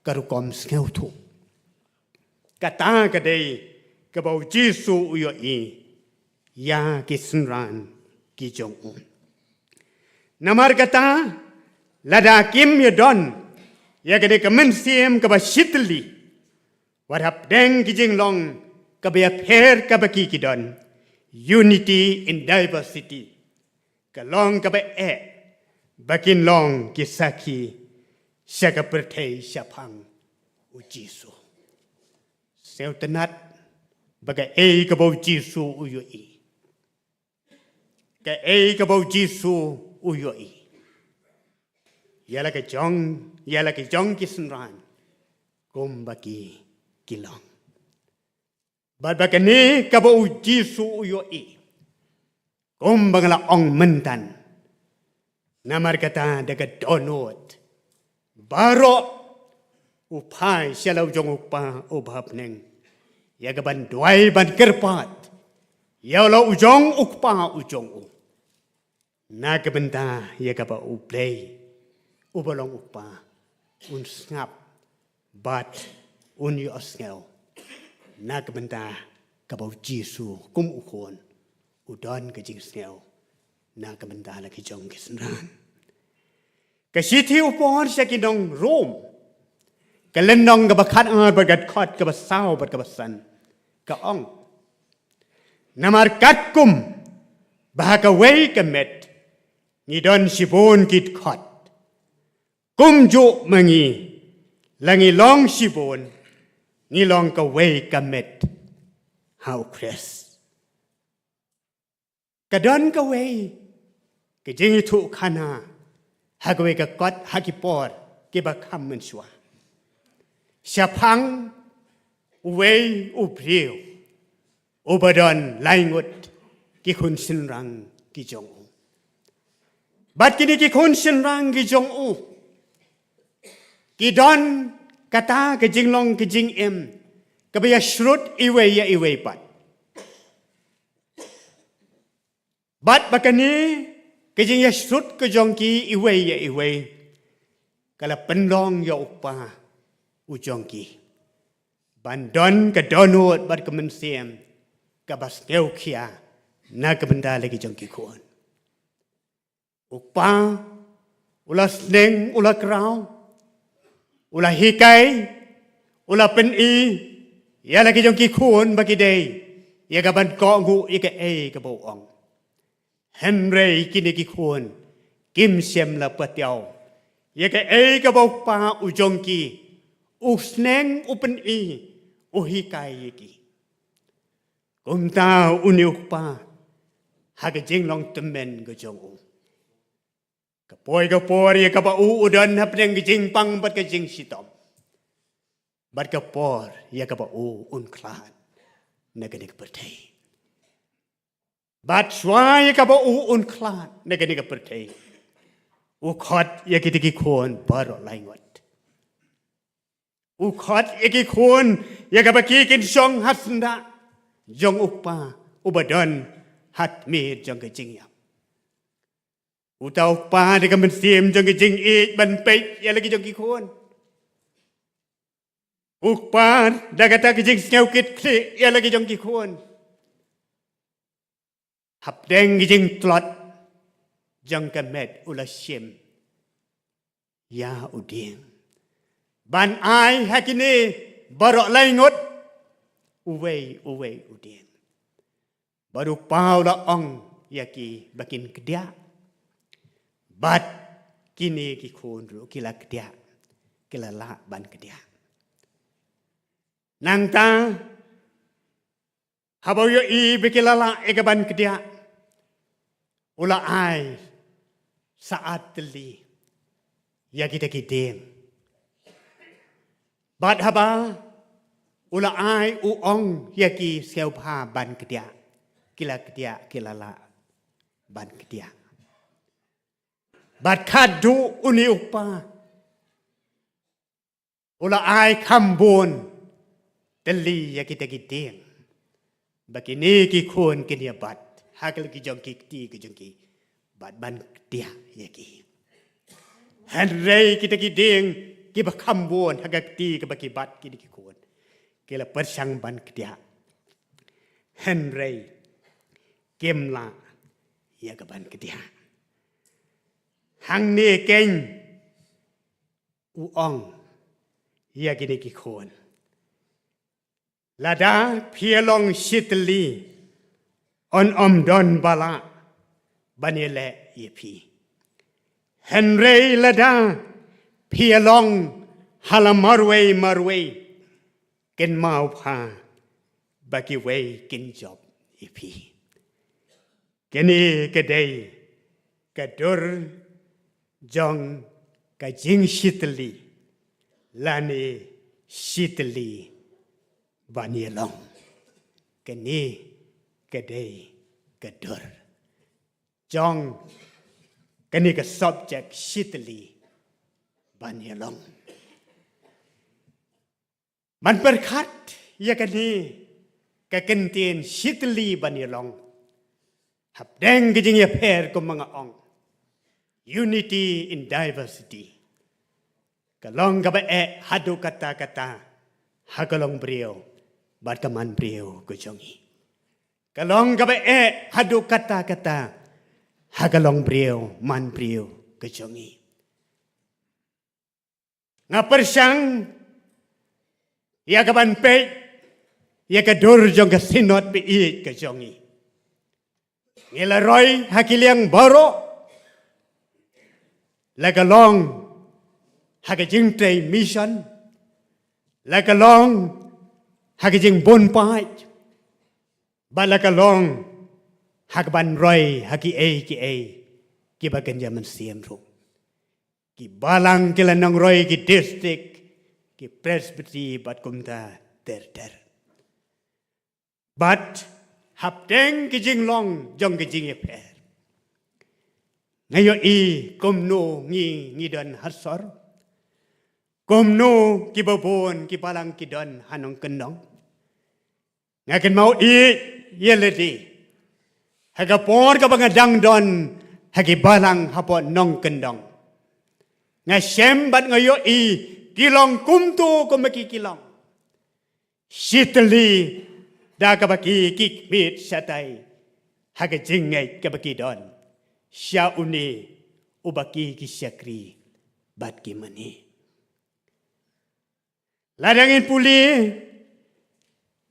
ka rukom sngewthuh. Kata ka dei kaba u Jisu u ïohi ïa ki synran ki jong u. Namar kata, lada kim ïa don ïa kane ka mynsiem kaba shi tylli, wat hapdeng ki jinglong kaba ïapher kaba ki ki don, unity in diversity, ka long kaba eh ba kin long ki sakhi sha ka pyrthei shaphang u Jisu. Sngewtynnat ba kaei kaba u Jisu u ïohi. Kaei kaba u Jisu u ïohi ïa la ka jong, ïa la ka jong ki synran kumba ki ki long. Bad ba kane kaba u Jisu u ïohi, kumba nga la ong mynta, namar kata da ka dohnud baroh u phai sha la u jong u Kpa uba ha bneng ïa ka ban duwai ban kyrpad ïa la u jong u Kpa u jong u. Na ka bynta ïa kaba u Blei uba long u Kpa un sngap bad un ïohsngew na ka bynta kaba u Jisu kum u Khun u don ka jingsngew na ka bynta la ki jong ki synran. Ka shithi u Paul sha ki nong Rom, ka lynnong kaba khatar bad ka dkhot kaba saw bad kaba san, ka ong: Namar katkum ba ha kawei ka met ngi don shibun ki dkhot, kumjuh ma ngi, la ngi long shibun, ngi long kawei ka met ha u Khrist. Ka don kawei ka jingïathuhkhana ha kawei ka kot ha ki por kiba kham mynshuwa shaphang uwei u briew uba don lai ngut ki khun shynrang ki jong u. Bad kine ki khun shynrang ki jong u ki don kata ka jinglong ka jingim kaba ïashrut iwei ïa iwei pat. Bad ba kane ka jingïashrut ka jong ki iwei ïa iwei ka la pynlong ïa u kpa u jong ki ban don ka dohnud bad ka mynsiem kaba sngewkhia na ka bynta la ki jong ki khun. U kpa u la sneng, u la kraw, u la hikai, u la pyni ïa la ki jong ki khun ba ki dei ïa ka ban kohnguh ïa kaei kaba u ong. Hynrei kine ki khun kim shym la pyrthiew ïa kaei kaba u kpa u jong ki u sneng, u pyni, u hikai ïa ki. Kumta une u kpa ha ka jinglong tymmen ka jong u. Ka poi ka por ïa kaba u u don hapdeng ka jingpang bad ka jingshitom, bad ka por ïa kaba u un khlad na kane ka pyrthei. Bad shuwa ïa kaba u un khlad na kane ka pyrthei, u khot ïa kita ki khun baroh laingut. U khot ïa ki khun ïa kaba ki kin shong ha syndah jong U Kpa uba don ha tmier jong ka jingïap. Uta U Kpa da ka mynsiem jong ka jingïeit ban peit ïa la ki jong ki khun. U Kpa da kata ka jingsngew kit khlieh ïa la ki jong ki khun. Hapdeng ka jingtlot jong ka met u la shim ïa u dieng ban ai ha kine baroh laingut uwei uwei u dieng. Bad U Kpa u la ong ïa ki ba kin kdiah. Bad kine ki khun ruh ki la kdiah, ki la lah ban kdiah. Nangta haba u ïohi ba ki la lah ïa ka ban kdiah, u la ai sa ar tylli ïa kita ki dieng. Bad haba u la ai, u ong ïa ki, sngewbha ban kdiah. Ki la kdiah, ki la lah ban kdiah. Bad khadduh une U Kpa u la ai kham bun tylli ïa kita ki dieng ba kine ki khun kin ïa bat ha ka la ki jong ki kti ka jong ki bad ban kdiah ïa ki. Hynrei kita ki dieng kiba kham bun ha ka kti kaba ki bat kine ki khun, ki la pyrshang ban kdiah, hynrei kim lah ïa ka ban kdiah. Hangne keiñ u ong ïa kine ki khun, lada phi ïa long shi tylli, yn ym don ba lah ban ïaleh ïa phi. Hynrei lada phi ïa long ha la marwei marwei, kynmaw bha ba kiwei kin jop ïa phi. Kane ka dei ka dur jong ka jingshi tylli lane shi tylli ban ïa long. Kane ka dei ka dur jong kane ka subject, shi tylli ban ïa long. Ban pyrkhat ïa kane ka kyntien shi tylli ban ïa long, hapdeng ka jingïapher, kumba nga ong, unity in diversity, ka long kaba eh haduh katta katta ha ka longbriew bad ka manbriew ka jong ngi. Ka long kaba eh haduh katta katta ha ka longbriew manbriew ka jong ngi. Nga pyrshang ïa ka ban peit ïa ka dur jong ka Synod ba ïeit ka jong ngi. Ngi la roi ha ki liang baroh, la ka long ha ka jingtrei mission, la ka long ha ka jingbun paid, bad la ka long ha ka ban roi ha kiei kiei kiba kynja mynsiem ruh. Ki balang, ki la nongroi, ki district, ki presbytery bad kumta ter ter. Bad hapdeng ki jinglong jong ki jingïapher, nga ïohi kumno ngi, ngi don ha sor, kumno kiba bun ki balang ki don ha nongkyndong. Nga kynmaw ïa lade ha ka por kaba nga dang don ha ki balang hapoh nongkyndong. Nga shem bad nga ïohi ki long kumto kumba ki, ki long. Shi tylli da kaba ki, ki khmih shatai ha ka jingngeit kaba ki don sha une uba ki, ki shakri bad ki mane. Lada ngin pule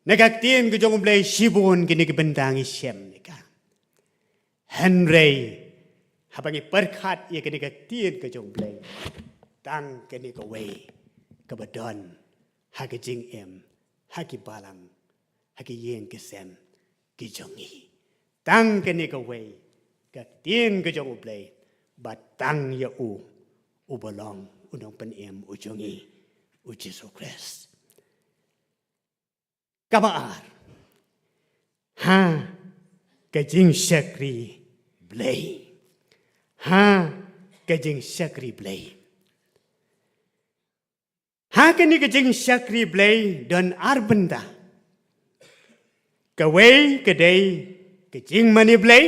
na ka ktien ka jong U Blei, shibun kine ki bynta ngi shem ïa ka. Hynrei haba ngi pyrkhat ïa kane ka ktien ka jong U Blei, tang kane kawei kaba don ha ka jingim, ha ki balang, ha ki ïing ki sem ki jong ngi. Tang kane kawei ka ktien ka jong U Blei, bad tang ïa u, u ba long u nongpynim u jong ngi, u Jisu Khrist. Kaba ar, ha ka jingshakri Blei. Ha ka jingshakri Blei. Ha kane ka jingshakri Blei don ar bynta. Kawei ka dei ka jingmane Blei,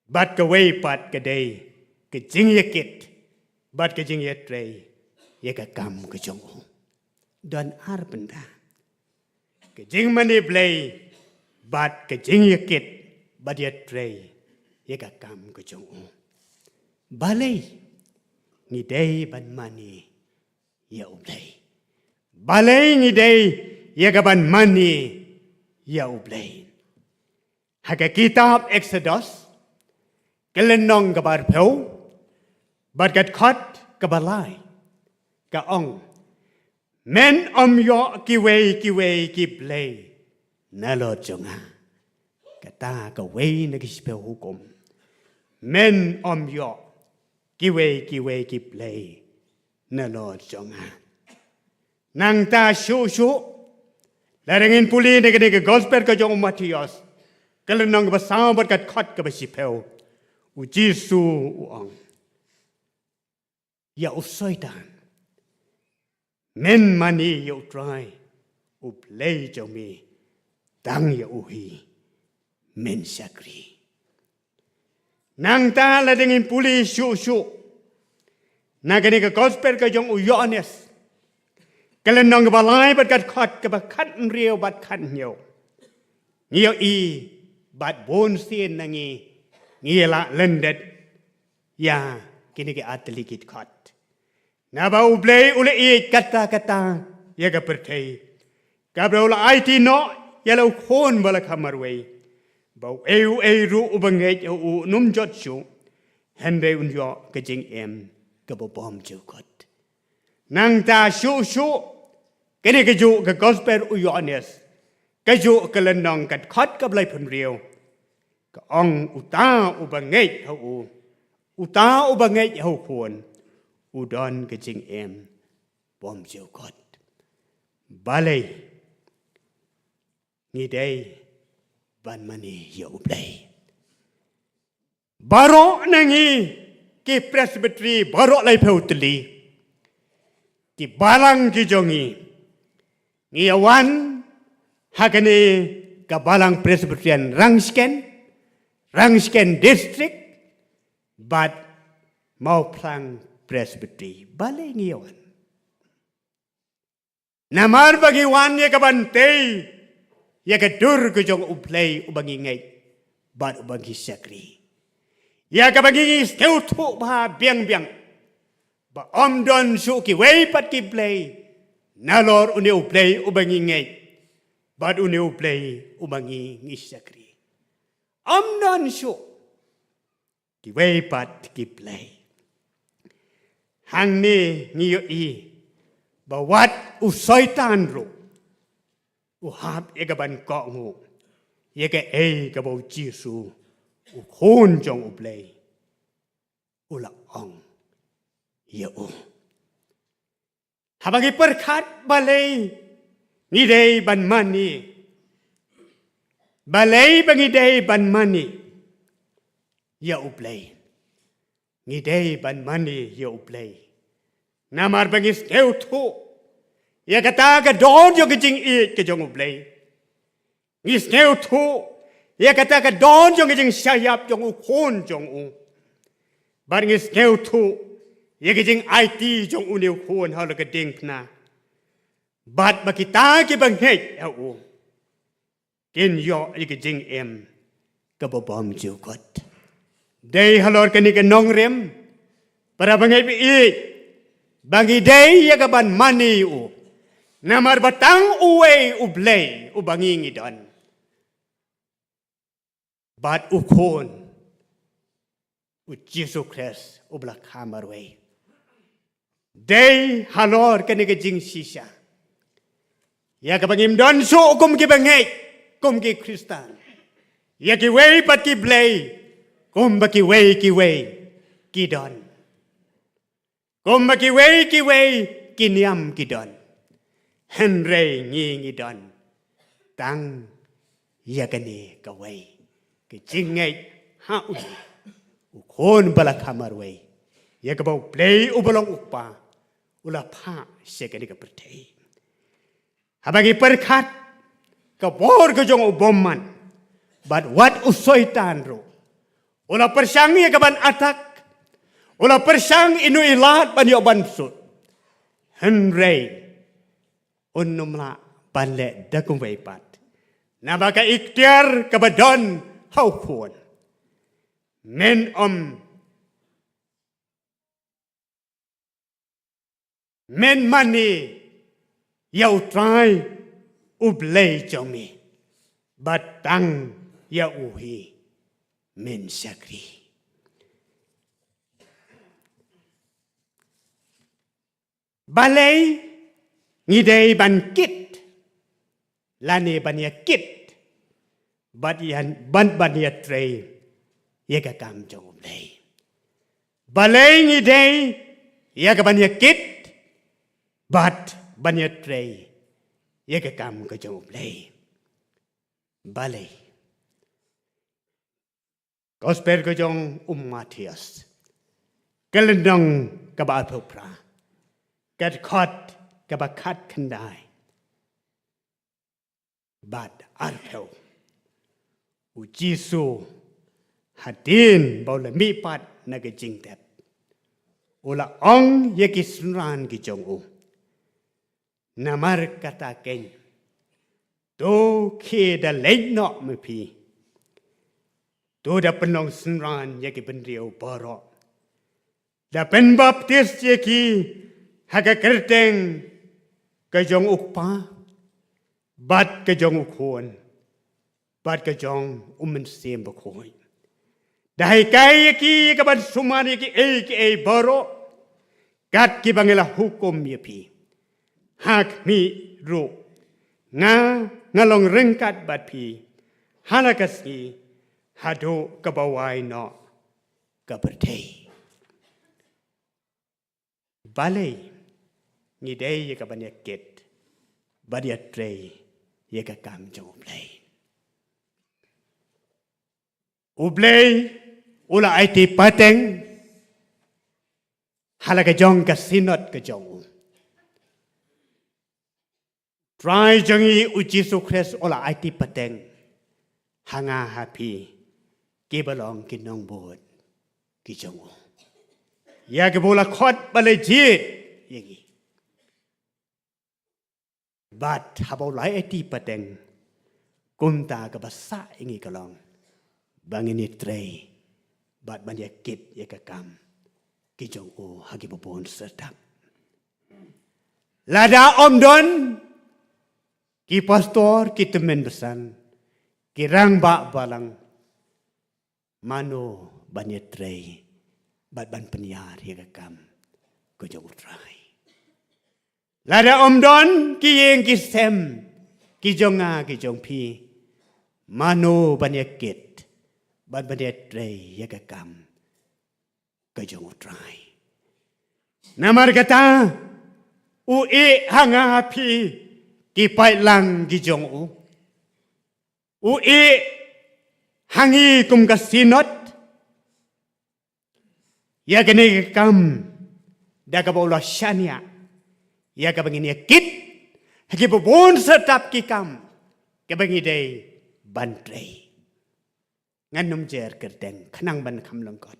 bad kawei pat ka dei ka jingïakit bad ka jingïatrei ïa ka kam ka jong u. Don ar bynta. Ka jingmane Blei bad ka jingïakit bad ïatrei ïa ka kam ka jong u. Balei ngi dei ban mane ïa U Blei? Balei ngi dei ïa ka ban mane ïa U Blei? Ha ka kitab Exodus, ka lynnong kaba arphew, bad ka dkhot kaba lai, ka ong, "Men ym ïoh kiwei kiwei ki blei nalor jong nga." Kata kawei na ki shiphew hukum. "Men ym ïoh kiwei kiwei ki blei nalor jong nga." Nangta shuh shuh, lada ngin pule na kane ka gospel ka jong u Mathaios, ka lynnong kaba saw bad ka dkhot kaba shiphew, u Jisu u ong ïa u Soitan, "Men mane ïa U Trai, U Blei jong me, tang ïa u hi men shakri." Nangta lada ngin pule shuh shuh na kane ka gospel ka jong u Ïoannis, ka lynnong kaba lai bad ka dkhot kaba khathynriew bad khathynñiew, ngi ïohi bad bun sien na ngi ngi la lyndet ïa kine ki artylli ki dkhot. Naba U Blei u la ïeit katta katta ïa ka pyrthei, kaba u la aiti noh ïa la u Khun ba la kha marwei, ba uei uei ruh uba ngeit ha u un ym jot shuh, hynrei un ïoh ka jingim kaba bymjukut. Nangta shuh shuh, kane kajuh ka gospel u Ïoannis, kajuh ka lynnong ka dkhot kaba laiphew hynriew, ka ong, "Uta uba ngeit ha u, uta uba ngeit ha u Khun, u don ka jingim bymjukut." Balei ngi dei ban mane ïa U Blei? Baroh na ngi ki Presbytery baroh laiphew tylli, ki balang ki jong ngi, ngi ïa wan ha kane ka Balang Presbyterian Rangshken, Rangshken District, bad Mawphlang Presbytery. Balei ngi ïa wan? Namar ba ngi wan ïa ka ban tei ïa ka dur ka jong U Blei uba ngi ngeit bad uba ngi shakri. Ïa kaba ngi sngewthuh bha biang biang ba ym don shuh kiwei pat ki blei nalor une U Blei uba ngi ngeit bad une U Blei uba ngi ngi shakri. Ym don shuh kiwei pat ki blei. Hangne ngi ïohi ba wat u Soitan ruh u hap ïa ka ban kohnguh ïa kaei kaba u Jisu, u Khun jong U Blei, u la ong ïa u. Haba ngi pyrkhat balei ngi dei ban mane, balei ba ngi dei ban mane ïa U Blei, ngi dei ban mane ïa U Blei namar ba ngi sngewthuh ïa kata ka don jong ka jingïeit ka jong U Blei. Ngi sngewthuh ïa kata ka don jong ka jingshah ïap jong u Khun jong u. Bad ngi sngewthuh ïa ka jingaiti jong une u Khun ha la ka diengphna. Bad ba kita kiba ngeit ha u kin ïoh ïa ka jingim kaba bymjukut. Dei halor kane ka nongrim, para bangeit ba ïeit, ba ngi dei ïa ka ban mane ïa u. Namar ba tang uwei U Blei uba ngi ngi don. Bad u Khun, u Jisu Khrist uba la kha marwei. Dei halor kane ka jingshisha ïa kaba ngim don shuh kum kiba ngeit, kum ki Khristan, Ïa kiwei pat ki blei, kumba kiwei kiwei ki don. Kumba kiwei kiwei ki niam ki don. Hynrei ngi ngi don tang ïa kane kawei ka jingngeit ha u, u khun ba la kha marwei. Ïa kaba u Blei uba long u Kpa u la phah sha kane ka pyrthei. Haba ngi pyrkhat ka bor ka jong u bymman bad wat u Soitan ruh u la pyrshang ïa ka ban attack, u la pyrshang ïa u Ilat ban ïoh ban sut. Hynrei un ym lah ban leh da kumwei pat, naba ka iktiar kaba don ha u khun. Men ym men mane ïa u Trai u Blei jong me, bad tang ïa u hi men shakri. Balei ngi dei ban kit lane ban ïa kit bad ïa, ban, ban ïa trei ïa ka kam jong u Blei? Balei ngi dei ïa ka ban ïa kit bad ban ïa trei ïa ka kam ka jong u Blei? Balei? Gospel ka jong u Mathaios, ka lynnong kaba arphew phra, ka dkhot kaba khatkhyndai bad arphew. U Jisu hadien ba u la mihpat na ka jingdep, u la ong ïa ki synran ki jong u, namar kata keiñ, to khie da leit noh ma phi, to da pynlong synran ïa ki bynriew baroh, da pynbaptis ïa ki ha ka kyrteng ka jong u Kpa bad ka jong u Khun bad ka jong u Mynsiem Bakhuid. Da hikai ïa ki ïa ka ban sumar ïa kiei kiei baroh kat kiba nga la hukum ïa phi. Ha khmih ruh, nga, nga long ryngkat bad phi ha la ka sngi haduh kaba wai noh ka pyrthei. Balei ngi dei ïa ka ban ïa kit bad ïa trei ïa ka kam jong u Blei? U Blei u la aiti pateng ha la ka jong ka synod ka jong u. Trai jong ngi u Jisu Khrist u la aiti pateng ha nga ha phi kiba long ki nongbud ki jong u, ïa kiba u la khot ba la jied ïa ngi. Bad haba u la aiti pateng, kumta kaba sah ïa ngi ka long ba ngin ïa trei bad ban ïa kit ïa ka kam ki jong u ha kiba bun syrtap. Lada ym don ki pastor, ki tymmen basan, ki rangbah balang, mano ban ïa trei bad ban pynïar ïa ka kam ka jong u Trai? Lada ym don ki ïing ki sem ki jong nga ki jong phi, mano ban ïa kit bad ban ïa trei ïa ka kam ka jong u Trai? Namar kata u ïeh ha nga ha phi ki paidlang ki jong u, u ïeh ha ngi kum ka synod ïa kane ka kam da kaba u la shaniah ïa kaba ngin ïa kit ha kiba bun syrtap ki kam kaba ngi dei ban trei. Ngan ym jer kyrteng khnang ban kham lyngkot.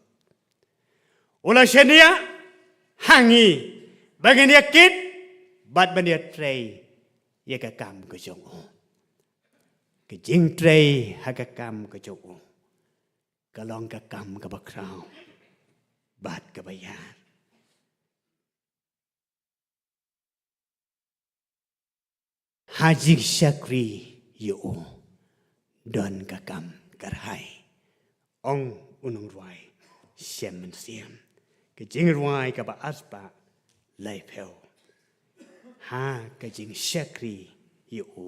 U la shaniah ha ngi ba ngin ïa kit bad ban ïa trei ïa ka kam ka jong u. Ka jingtrei ha ka kam ka jong u ka long ka kam kaba khraw bad kaba ïar. Ha jingshakri ïa u don ka kam kyrhai, ong u nongrwai shem mynsiem. Ka jingrwai kaba arspah laiphew. Ha ka jingshakri ïa u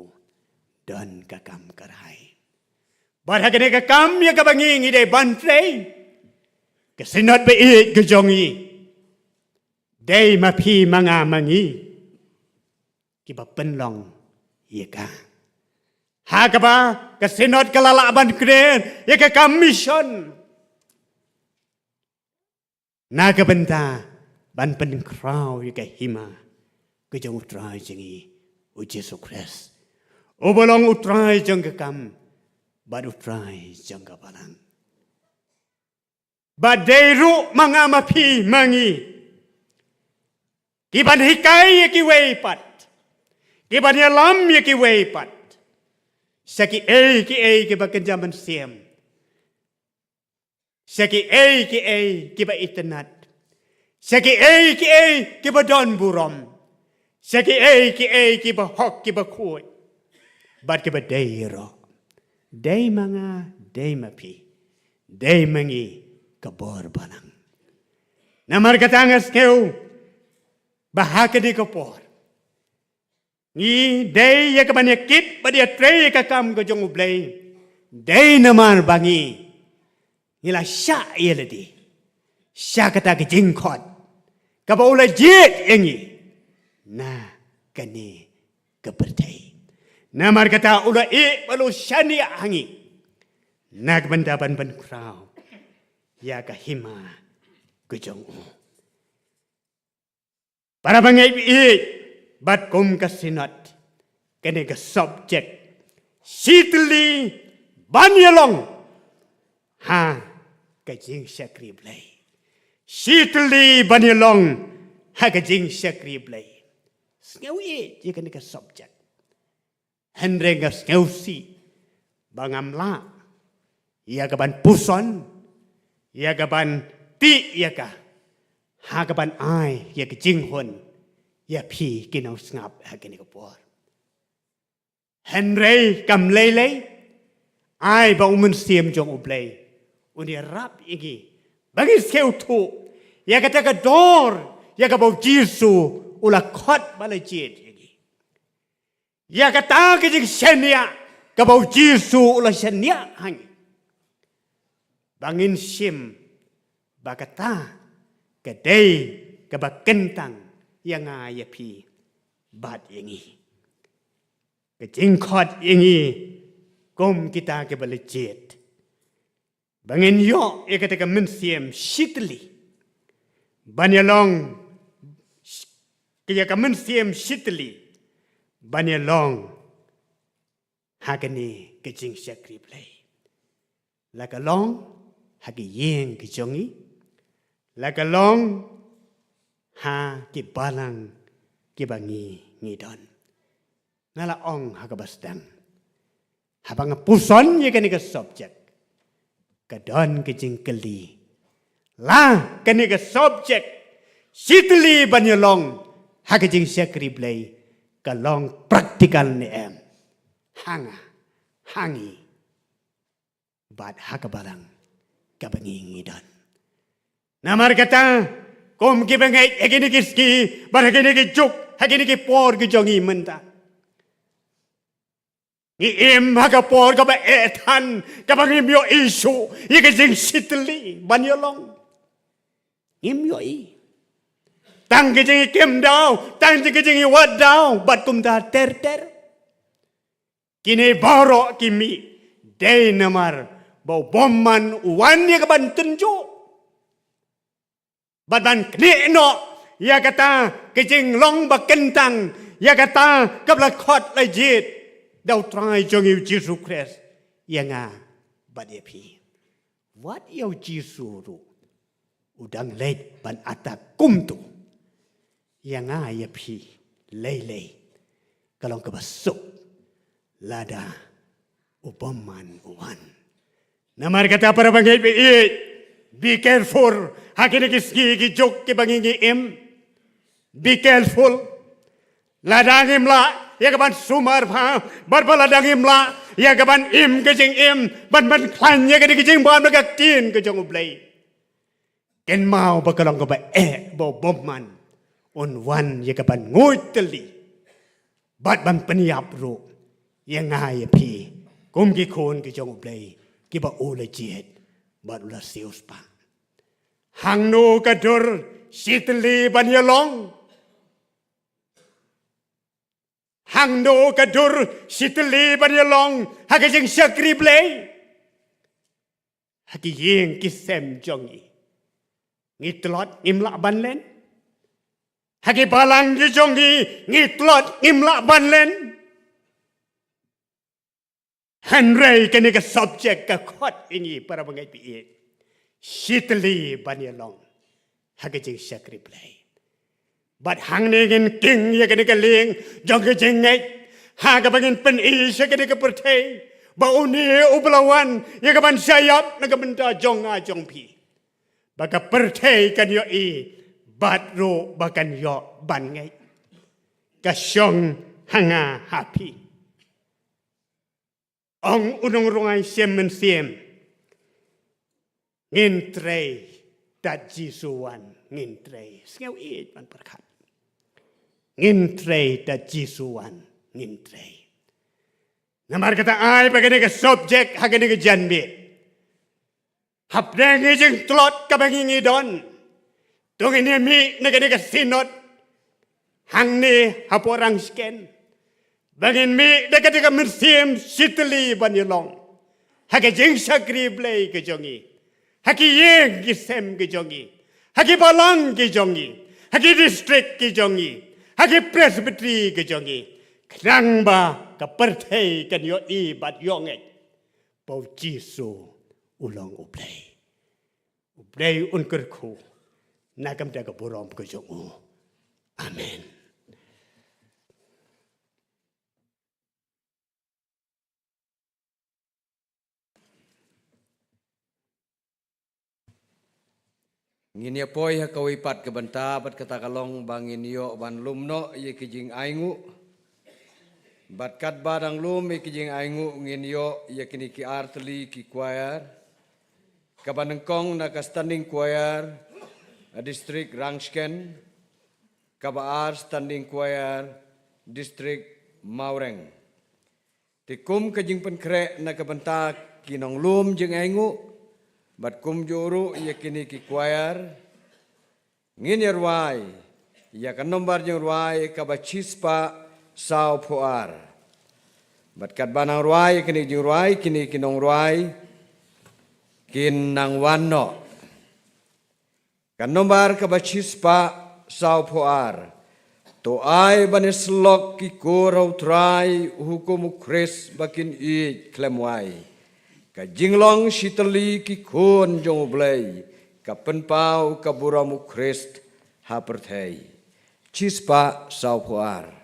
don ka kam kyrhai. Bad ha kane ka kam ïa kaba ngi ngi dei ban trei, ka Synod ba ïeit ka jong ngi, dei ma phi ma nga ma ngi kiba pynlong ïa ka. Ha kaba ka Synod ka la lah ban kren ïa ka kam mission na ka bynta ban pynkhraw ïa ka hima ka jong U Trai jong ngi, U Jisu Khrist, uba long U Trai jong ka kam bad U Trai jong ka balang. Bad dei ruh ma nga ma phi ma ngi kiban hikai ïa kiwei pat, kiban ïalam ïa kiwei pat sha kiei kiei kiba kynja mynsiem, sha kiei kiei kiba itynnad, sha kiei kiei kiba don burom, sha kiei kiei kiba hok kiba khuid bad kiba dei ïaroh. Dei ma nga, dei ma phi, dei ma ngi ka bor balang. Namar kata nga sngew ba ha kane ka por ngi dei ïa ka ban ïa kit bad ïa trei ïa ka kam ka jong U Blei. Dei namar ba ngi ngi la shah ïa lade sha kata ka jingkhot kaba u la jied ïa ngi na kane ka pyrthei. Namar kata u la ïeh bad u shaniah ha ngi na ka bynta ban pynkhraw ïa ka hima ka jong u. Para bangeit, bad kum ka Synod, kane ka subject, shitli ban ïalong ha ka jingshakri Blei. Shitli ban ïalong ha ka jingshakri Blei. Sngew ïeit ïa kane ka subject. Hynrei nga sngewsih ba ngam lah ïa ka ban puson, ïa ka ban tih ïa ka, ha ka ban ai ïa ka jinghun ïa phi ki nongsngap ha kane ka por. Hynrei kam lei lei, ai ba U Mynsiem jong U Blei un ïarap ïa ngi ba ngin sngewthuh ïa kata ka dor ïa kaba U Jisu u la khot bad la jied ïa ngi. Ïa kata ka jingshaniah kaba U Jisu u la shaniah ha ngi, ba ngin shim ba kata ka dei kaba kyntang ïa nga ïa phi bad ïa ngi. Ka jingkhot ïa ngi kum kita kiba la jied, ba ngin ïoh ïa kata ka mynsiem shitli ban ïalong, ka ïa ka mynsiem shitli ban ïalong ha kane ka jingshakri Blei. La ka long ha ki ïing ki jong ngi, la ka long ha ki balang kiba ngi ngi don. Nga la ong ha kaba sdang, haba nga puson ïa kane ka subject, ka don ka jingkylli, la kane ka subject shitli ban ïalong ha ka jingshakri Blei ka long practical ne em ha nga, ha ngi, bad ha ka balang kaba ngi ngi don. Namar kata, kum kiba ngeit ha kine ki sngi bad ha kine ki juk, ha kine ki por ki jong ngi mynta, ngi im ha ka por kaba eh than, kaba ngim ïohi shuh ïa ka jingshitli ban ïalong. Ngim ïohi. Tang ka jingïakim daw, tang ka jingïawad daw bad kumta ter ter. Kine baroh ki mih dei namar ba u bymman u wan ïa ka ban tynjuh bad ban knieh noh ïa kata ka jinglong ba kyntang, ïa kata kaba la khot la jied da U Trai jong ngi U Jisu Khrist ïa nga bad ïa phi. Wat ïa U Jisu ruh u dang leit ban attack kumto ïa nga ïa phi lei lei, ka long kaba suk lada u bymman u wan. Namar kata para bangeit ba ïeit, be careful ha kine ki sngi ki juk kiba ngi ngi im. Be careful. Lada ngim lah ïa ka ban sumar bha, bad ba lada ngim lah ïa ka ban im ka jingim ban ban khlaiñ ïa ka dei ka jingbam na ka ktien ka jong U Blei, kynmaw ba ka long kaba eh ba u bymman un wan ïa ka ban nguid tylli bad ban pynïap ruh ïa nga ïa phi kum ki khun ki jong U Blei kiba u la jied bad u la siewspah. Hangno ka dur shi tylli ban ïalong? Hangno ka dur shi tylli ban ïalong ha ka jingshakri Blei? Ha ki ïing ki sem jong ngi, ngi tlot ngim lah ban len? Ha ki balang ki jong ngi, ngi tlot ngim lah ban len? Hynrei kane ka subject ka khot ïa ngi para bangeit ba ïeit, shi tylli ban ïalong ha ka jingshakri Blei. Bad hangne ngin king ïa kane ka lieng jong ka jingngeit ha kaba ngin pyni sha kane ka pyrthei ba une uba la wan ïa ka ban shah ïap na ka bynta jong nga jong phi, ba ka pyrthei kan ïohi bad ruh ba kan ïoh ban ngeit, ka shong ha nga ha phi. Ong u nongrwai shem mynsiem, ngin trei da Jisu wan, ngin trei. Sngew ïeit ban pyrkhat. Ngin trei da Jisu wan, ngin trei. Namar kata ai ba kane ka subject ha kane ka janmiet, hapdeng ka jingtlot kaba ngi ngi don, to ngin ïa mih na kane ka synod hangne hapoh Rangshken, ba ngin mih da kane ka mynsiem shi tylli ban ïalong ha ka jingshakri Blei ka jong ngi, ha ki ïing ki sem ki jong ngi, ha ki balang ki jong ngi, ha ki district ki jong ngi, ha ki presbytery ki jong ngi, khnang ba ka pyrthei kan ïohi bad ïoh ngeit ba U Jisu u long U Blei. U Blei un kyrkhu na ka bynta ka burom ka jong u. Amen. Ngin ïa poi ha kawei pat ka bynta bad kata ka long ba ngin ïoh ban lum noh ïa ki jingainguh. Bad katba dang lum ïa ki jingainguh ngin ïoh ïa kine ki artylli ki choir. Kaba nyngkong na ka standing choir, a district Rangshken, kaba ar standing choir, district Mawreng. Te kum ka jingpynkhreh na ka bynta ki nonglum jingainguh, bad kumjuh ruh ïa kine ki choir, ngin ïa rwai ïa ka nombar jingrwai kaba shispah sawphew ar. Bad katba nang rwai ïa kine jingrwai, kine ki nongrwai kin nang wan noh. Ka nombar kaba shispah sawphew ar. To ai ban ïasyllok ki kur ha U Trai, u hukum U Khrist ba kin ïeit khlem wai. Ka jinglong shitylli ki khun jong U Blei, ka pynpaw ka burom U Khrist ha pyrthei. Shispah sawphew ar.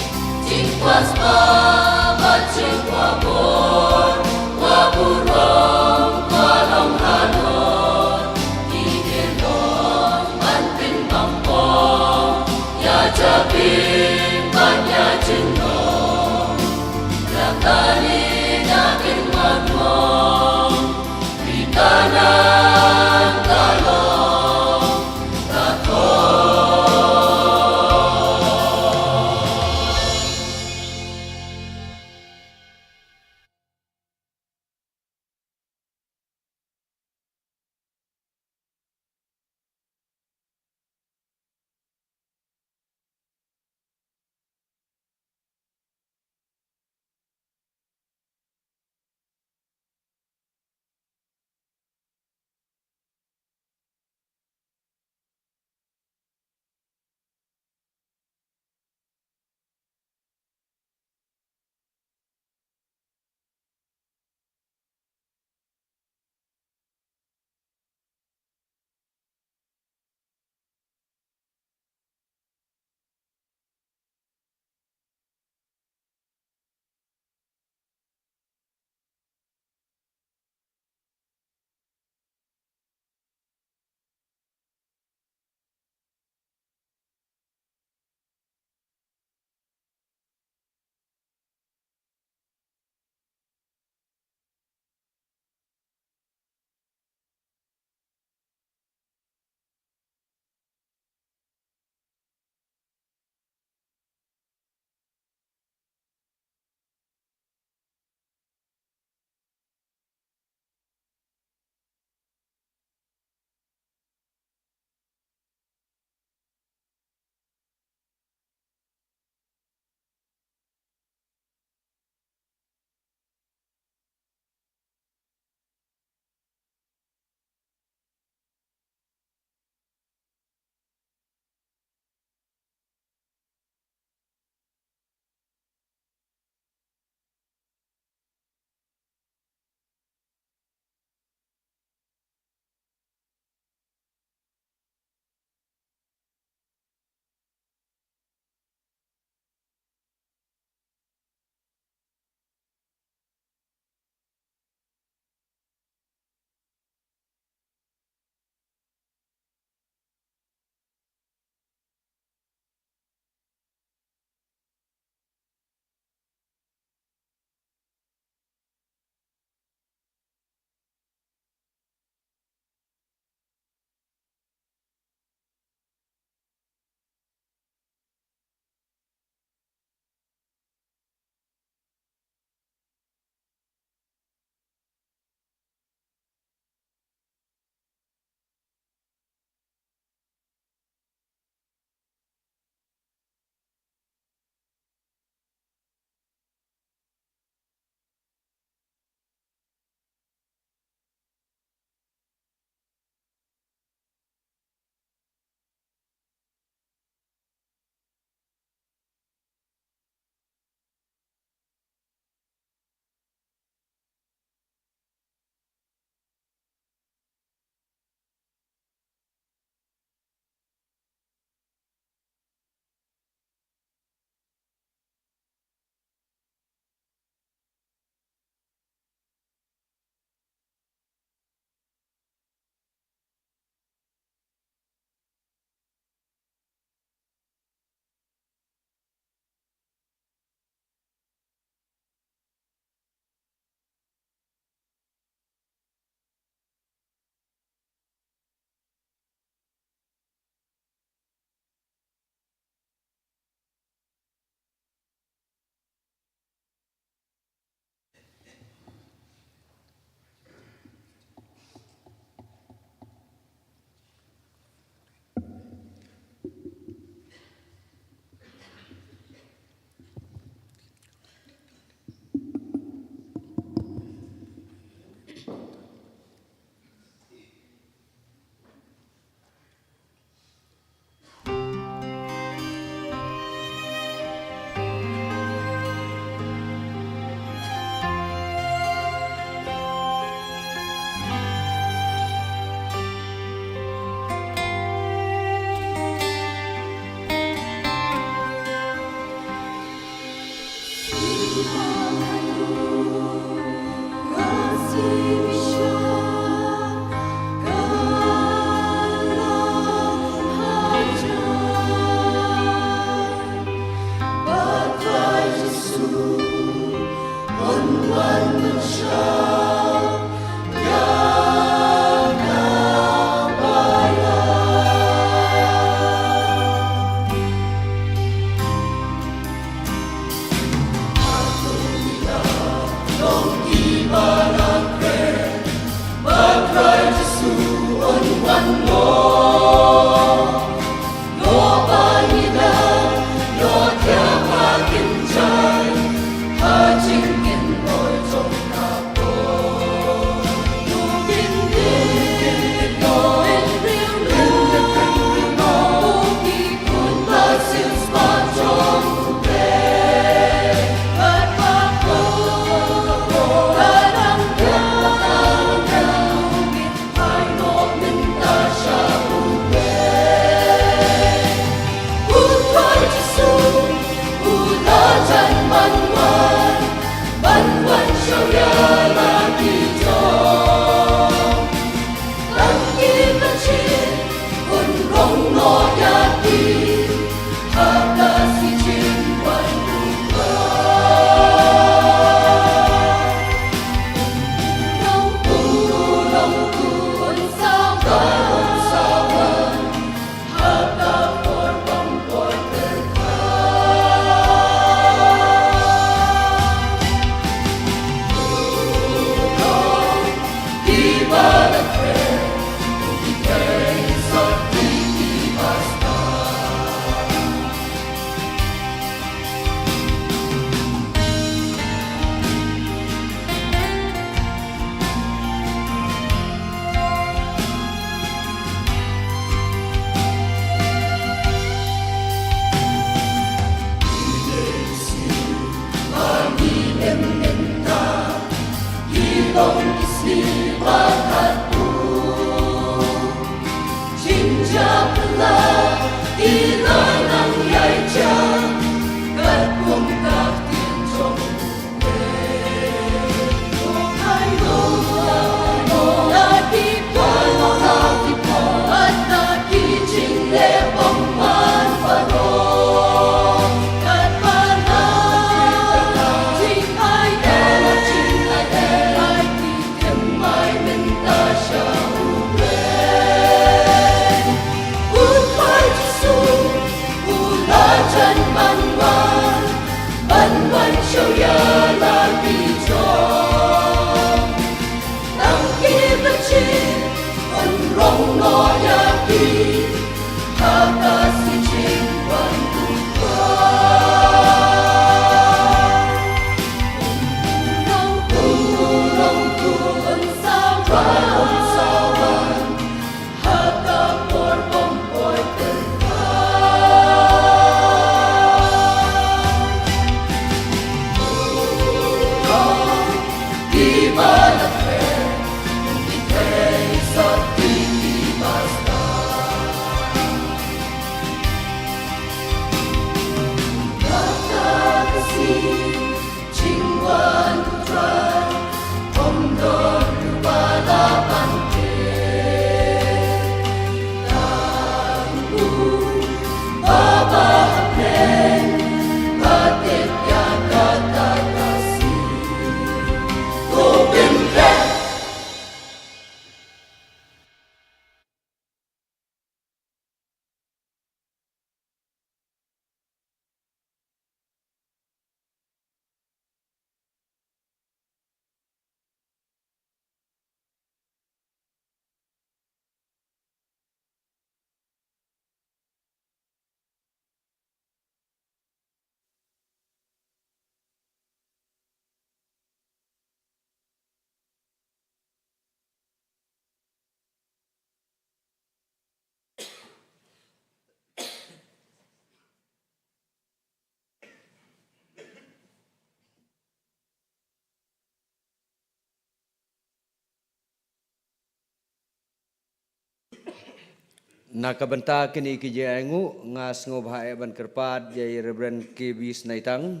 Na ka bynta kine ki jingaiñguh, nga sngewbha eh ban kyrpad ïa i Reverend K B Snaitang,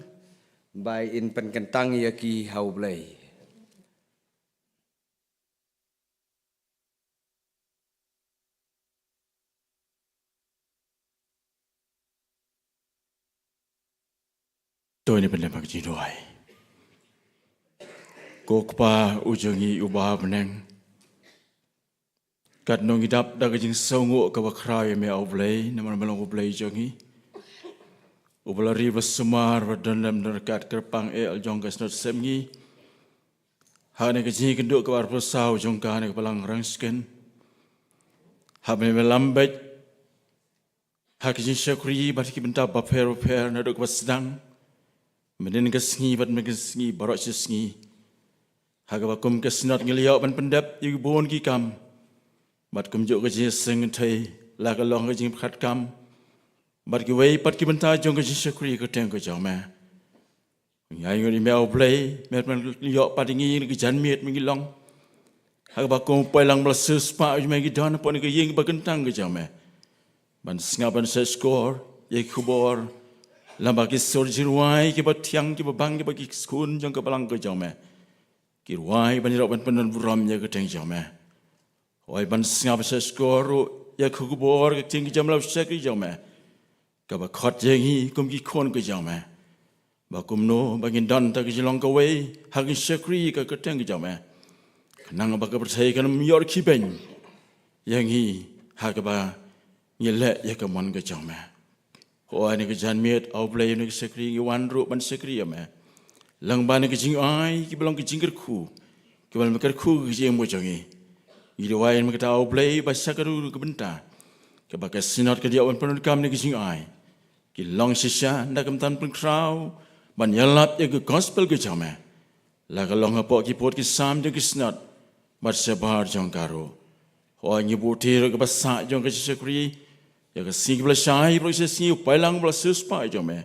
ba in pynkyntang ïa ki ha U Blei. To ngin ïa pynlong ka jingduwai. Ko Kpa u jong ngi uba ha bneng, katno ngi dap da ka jingsngewnguh kaba khraw ïa me, A Blei, namar me long U Blei jong ngi, uba la ri ba sumar, ba don lem don ryngkat kyrpang eh la jong ka Synod Sepngi. Ha kane ka jingïakynduh kaba arphew saw jong ka ha kane ka Balang Rangshken, haba me lam beit ha ka jingshakri bad ki bynta bapher bapher, naduh kaba sdang, mynhynnin ka sngi bad mynhynnin ka sngi, baroh shi sngi, ha kaba kum ka Synod ngi la ïoh ban pyndep ïa ki bun ki kam, bad kumjuh ka jingïaseng kynthei, la ka long ka jingpyrkhat kam bad kiwei pat ki bynta jong ka jingshakri ka kyrteng ka jong me. Ngi ainguh ïa me, A Blei, me ban ïoh pat ïa ngi na ka janmiet ba ngi long, ha kaba kum u paidlang ba la siewspah jong me ngi don hapoh kane ka ïing ba kyntang ka jong me, ban sngap ban shahshkor ïa ki khubor, lem bad ki sur jingrwai kiba thiang, kiba bang, kiba ki khun jong ka Balang ka jong me, ki rwai ban ïarap ban pyndonburom ïa ka kyrteng jong me. Hooid, ban sngap ban shahshkor ruh ïa ka khubor ka ktien ka jam la u shakri jong me, kaba khot ïa ngi kum ki khun ka jong me, ba kumno ba ngin don da ka jinglong kawei ha ka jingshakri ka kyrteng ka jong me, khnang ba ka pyrthei kan ym ïoh rkhie beiñ ïa ngi ha kaba ngi leh ïa ka mon ka jong me. Hooid, ha kane ka janmiet, A Blei, ha kane ka shakri ngi wan ruh ban shakri ïa me lyngba kine ki jingai kiba long ki jingkyrkhu, kiba long kyrkhu ka jingim ka jong ngi. Ngi duwai ïa me kata, A Blei, ba sha kano kano ka bynta kaba ka Synod ka ïoh ban pyndonkam ha kine ki jingai, kin long shisha na ka bynta ban pynkhraw, ban ïalap ïa ka gospel ka jong me, la ka long hapoh ki pud ki sam jong ka Synod bad shabar jong ka ruh. Hooid, ngi buh ti ruh kaba sah jong ka jingshakri ïa ka sngi kaba la shai, baroh shi sngi, u paidlang ba la siewspah jong me,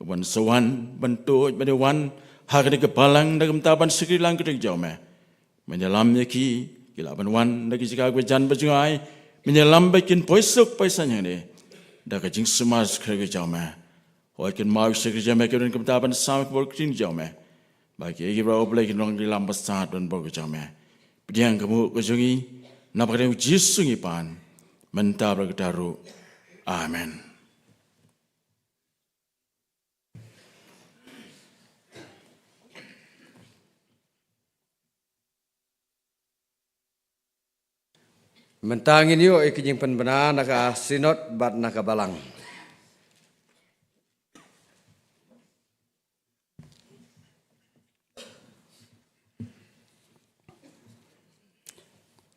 ban sa wan, ban tuid, ban ïa wan ha kane ka Balang na ka bynta ban shakri lang ka kyrteng jong me. Men ïalam ïa ki, ki lah ban wan na ki jaka kiba jan ba jngai. Men ïalam ba kin poi suk poi saiñ hangne da ka jingsumar shakri ka jong me. Hooid, kynmaw ïa ki shakri jong me kiba don ka bynta ban sam ïa ka bor ka ktien jong me, ba ki, ki briew, A Blei, kin long ki lam ba sat don bor ka jong me. Pdiang ka mut ka jong ngi, na ka kyrteng U Jisu ngi pan, mynta bad katta ruh. Amen. Mynta ngin ïoh ïa ka jingpynbna na ka Synod bad na ka Balang.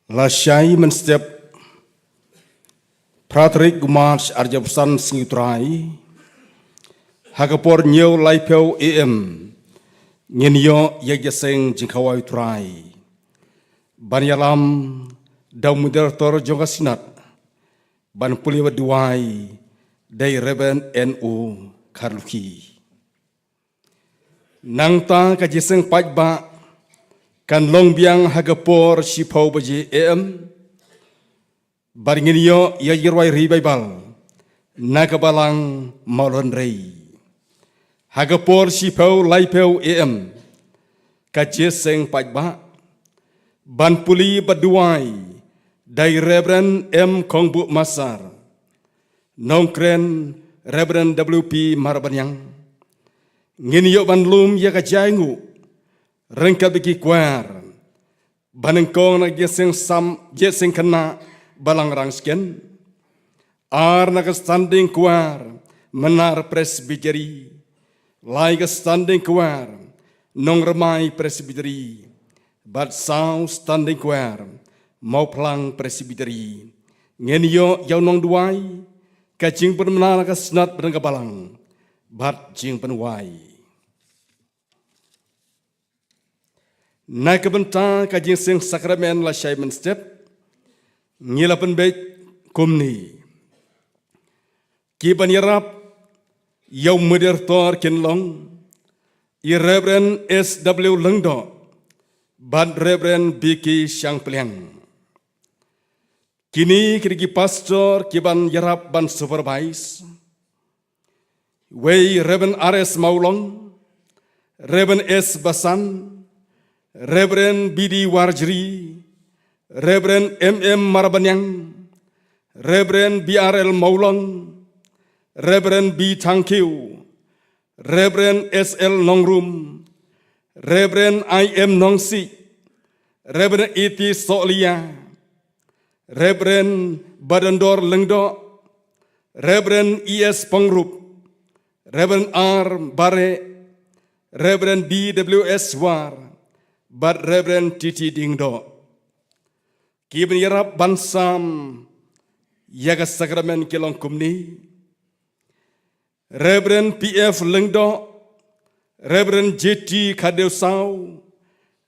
Lashai mynstep, phra tarik u March arhajar arphew san, Sngi U Trai, ha ka por hynñiew laiphew A M, ngin ïoh ïa ka jingïaseng jingkhawai U Trai, ban ïalam da u Moderator jong ka Synod, ban pule bad duwai da i Reverend N O Kharlukhi. Nangta ka jingïaseng paidbah kan long biang ha ka por shiphew baje A M, bad ngin ïoh ïa ka jingrwai revival na ka Balang Mawlynrei. Ha ka por shiphew laiphew A M, ka jingïaseng paidbah, ban pule bad duwai da i Reverend M Khongbuh Masar, Nongkren Reverend W P Marbaniang. Ngin ïoh ban lum ïa ka jingaiñguh ryngkat bad ki kwar, ba nyngkong na ka jingïaseng sam, jingïaseng khynnah Balang Rangshken, ar na ka Standing Kwar Mnar Presbytery, lai ka Standing Kwar Nongrmai Presbytery, bad saw Standing Kwar Mawphlang Presbytery. Ngin ïoh ïa u nongduwai, ka jingpynbna na ka Synod bad na ka Balang, bad jingpynwai. Na ka bynta ka jingïaseng sakramen lashai mynstep, ngi la pynbeit kumne. Ki ban ïarap ïa u Moderator kin long i Reverend S W Lyngdoh bad Reverend B K Shangpliang. Kine ki dei ki pastor ki ban ïarap ban supervise. Wei Reverend R S Mawlong, Reverend S Basan, Reverend B D Warjri, Reverend M M Marbaniang, Reverend B R L Mawlong, Reverend B Thangkiew, Reverend S L Nongrum, Reverend I M Nongsi, Reverend E T Solia, Reverend Badandor Lengdo, Reverend E S Pongrup, Reverend R Bare, Reverend D W S War, bad Reverend T T Dingdo. Ki ban ïarap ban sam ïa ka sakramen ki long kumne: Reverend P F Lengdo, Reverend J T Khadewsaw,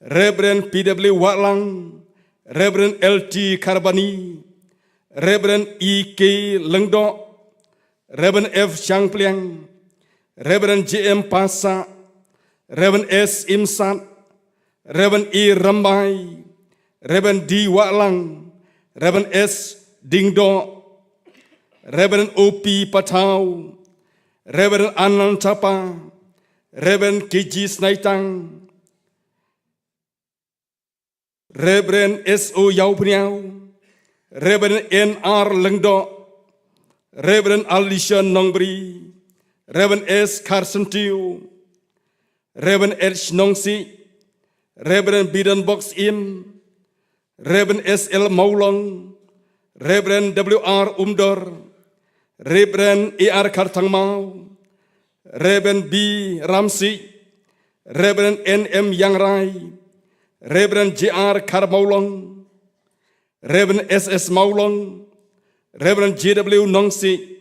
Reverend P W Wahlang, Reverend L T Kharbani, Reverend E K Lengdo, Reverend F Shangpliang, Reverend J M Pasa, Reverend S Imsat, Reverend E Rambai, Reverend D Wahlang, Reverend S Dingdo, Reverend O P Pathaw, Reverend Anand Thapa, Reverend K G Snaitang, Reverend S O Yaupniaw, Reverend N R Lengdo, Reverend Alisha Nongbri, Reverend S Carson Tiew, Reverend H Nongsi, Reverend Bidon Box Im, Reverend S L Mawlong, Reverend W R Umdor, Reverend A R Kharthangmaw, Reverend B Ramsi, Reverend N M Yangrai, Reverend J R Kharmawlong, Reverend S S Mawlong, Reverend J W Nongsi,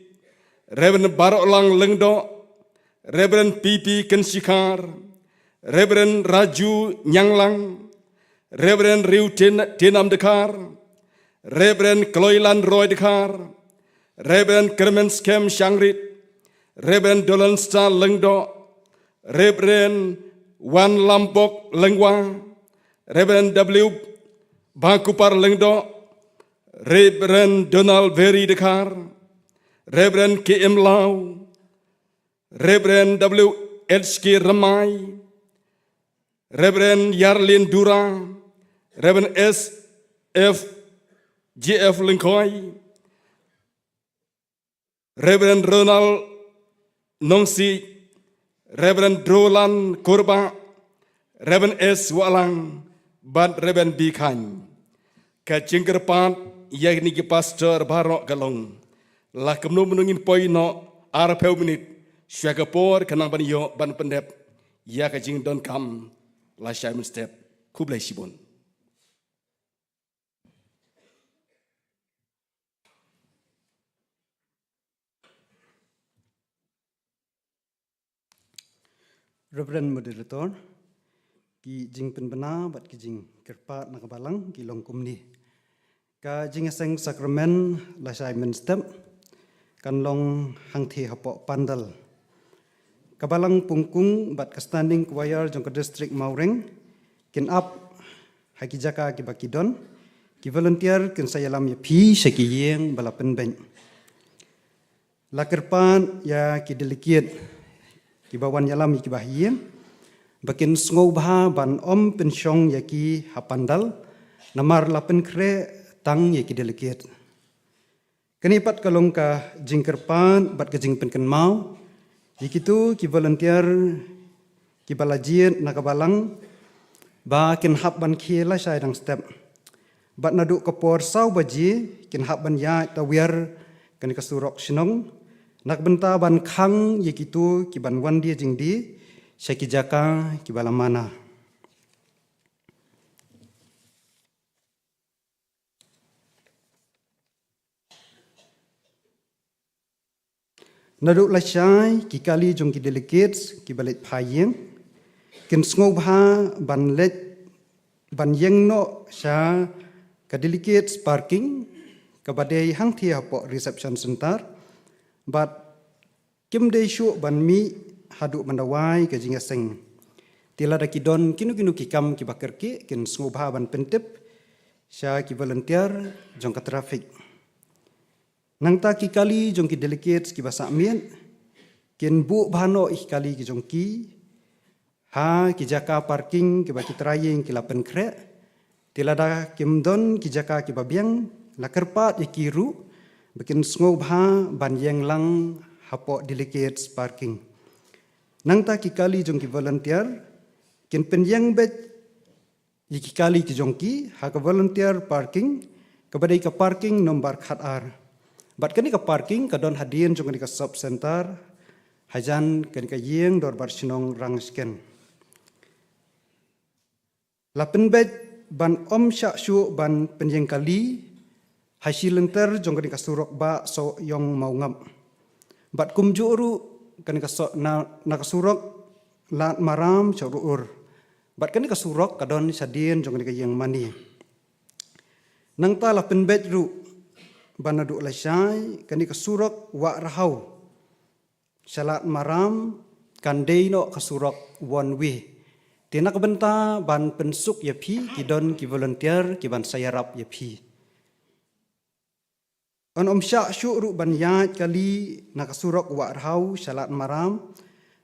Reverend Barolang Lengdo, Reverend P P Kenshikhar, Reverend Raju Nyanglang, Reverend Riu Tin-, Tinam Dkhar, Reverend Kloilan Roy Dkhar, Reverend Kermen Skem Shangrit, Reverend Dolan Star Lengdo, Reverend Wan Lambok Lengwa, Reverend W Bakupar Lengdo, Reverend Donald Very Dkhar, Reverend K M Lau, Reverend W H K Ramai, Reverend Yarlin Dura, Reverend S F J F Lengkoi, Reverend Ronald Nongsi, Reverend Drolan Korba, Reverend S Walang, bad Reverend B Khan. Ka jingkyrpad ïa kine ki pastor baroh ka long, la kumno mynno ngin poi noh arphew minit shuwa ka por ka nang ban ïoh ban pyndep ïa ka jingdonkam lashai mynstep. Khublei shibun. Reverend Moderator, ki jingpynbna bad ki jingkyrpad na ka balang ki long kumne. Ka jingïaseng sakramen lashai mynstep kan long hangthie hapoh pandal. Ka balang pungkung bad ka standing choir jong ka district Mawreng kin ap ha ki jaka kiba ki don, ki volunteer kin sa ïalam ïa phi sha ki ïing ba la pynbeit. La kyrpad ïa ki delegate kiba wan ïalam ïa kiba ha ïing ba kin sngewbha ban ym pynshong ïa ki ha pandal, namar la pynkhreh tang ïa ki delegate. Kane pat ka long ka jingkyrpad bad ka jingpynkynmaw ïa kito ki volunteer kiba la jied na ka balang ba kin hap ban khie lashai dang step. Bad naduh ka por saw baje kin hap ban ïaid tawiar kane ka surok shnong na ka bynta ban khang ïa kito ki ban wan die jingdie sha ki jaka kiba la mana. Naduh lashai ki kali jong ki delegates kiba leit phai ïing kin sngewbha ban leit ban ïeng noh sha ka delegates parking kaba dei hangthie hapoh reception center bad kim dei shuh ban mih haduh ban da wai ka jingïaseng. Te lada ki don kino kino ki kam kiba kyrkieh kin sngewbha ban pyntip sha ki volunteer jong ka traffic. Nangta ki kali jong ki delegates kiba sah miet kin buh bha noh ïa ki kali ki jong ki ha ki jaka parking kiba ki trai ïing ki la pynkhreh. Te lada kim don ki jaka kiba biang, la kyrpad ïa ki ruh ba kin sngewbha ban ïeng lang hapoh delegates parking. Nangta ki kali jong ki volunteer kin pynïeng beit ïa ki kali ki jong ki ha ka volunteer parking, kaba dei ka parking nombar khatar. Bad kane ka parking ka don hadien jong kane ka sub center, hajan kane ka ïing dorbar shnong Rangshken. La pynbeit ban ym shah shuh ban pynïeng kali ha shi lynter jong kane ka surok Bah Sohiong Mawngap. Bad kumjuh ruh kane ka so-, na, na ka surok Lad Maram sha Ur Ur. Bad kane ka surok ka don shadien jong kane ka ïing mane. Nangta la pynbeit ruh ban naduh lashai kane ka surok Wah Rhaw sha Lad Maram kan dei noh ka surok one way. Te na ka bynta ban pynsuk ïa phi, ki don ki volunteer kiban sa ïarap ïa phi. Yn ym shah shuh ruh ban ïaid kali na ka surok Wah Rhaw sha Lad Maram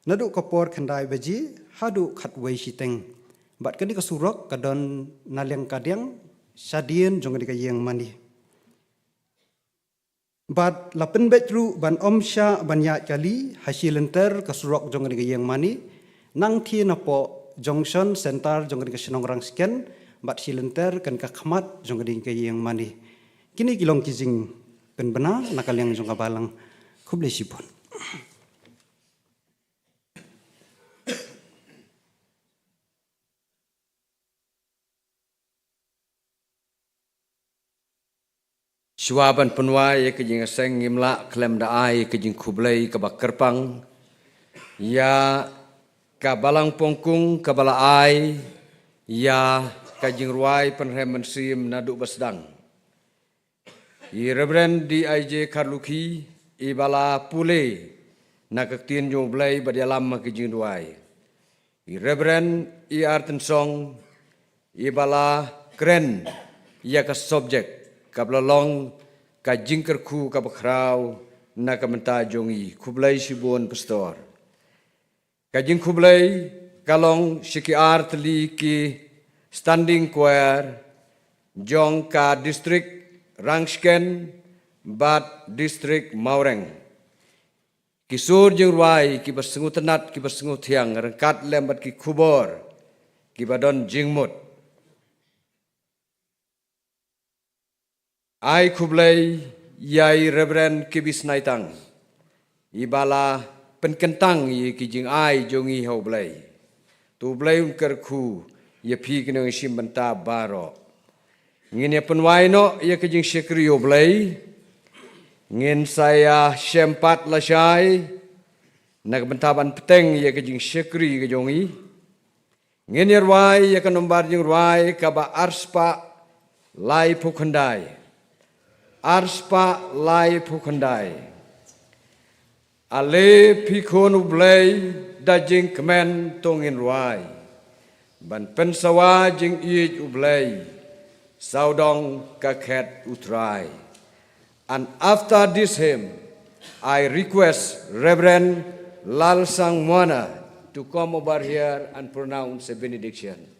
naduh ka por khyndai baje haduh khatwei shiteng. Bad kane ka surok ka don na liang kadiang shadien jong kane ka ïing mane. Bad la pynbeit ruh ban ym shah ban ïaid kali ha shi lynter ka surok jong kane ka ïing mane, nangta napoh junction center jong kane ka shnong Rangshken bad shi lynter kane ka khmat jong kane ka ïing mane. Kine ki long ki jingpynbna na ka liang jong ka balang. Khublei shibun. Shuwa ban pynwai ïa ka jingïaseng, ngim lah khlem da ai ïa ka jingkhublei kaba kyrpang ïa ka Balang Pongkung kaba la ai ïa ka jingrwai pynrhem mynsiem naduh ba sdang. I Reverend D I J Kharlukhi, iba la pule na ka ktien jong U Blei bad ïalam ha ka jingduwai. I Reverend E R Tynsong, iba la kren ïa ka subject kaba la long ka jingkyrkhu kaba khraw na ka bynta jong ngi. Khublei shibun Pastor. Ka jingkhublei ka long sha ki artylli ki standing choir jong ka district Rangshken bad district Mawreng. Ki sur jingrwai kiba sngewtynnat, kiba sngewthiang, ryngkat lem bad ki khubor kiba don jingmut. Ai khublei ïa i Reverend K B Snaitang, iba la pynkyntang ïa ki jingai jong ngi ha U Blei. To U Blei un kyrkhu ïa phi ki nongshim bynta baroh. Ngin ïa pynwai noh ïa ka jingshakri U Blei. Ngin sa ïa shem pat lashai na ka bynta ban bteng ïa ka jingshakri ka jong ngi. Ngin ïa rwai ïa ka nombar jingrwai kaba arspah laiphew khyndai. Arspah laiphew khyndai. Ale phi khun U Blei da jingkmen to ngin rwai ban pynsawa jingïeit U Blei, sawdong ka khet U Trai. And after this hymn, I request Reverend Lalsang Muana to come over here and pronounce a benediction.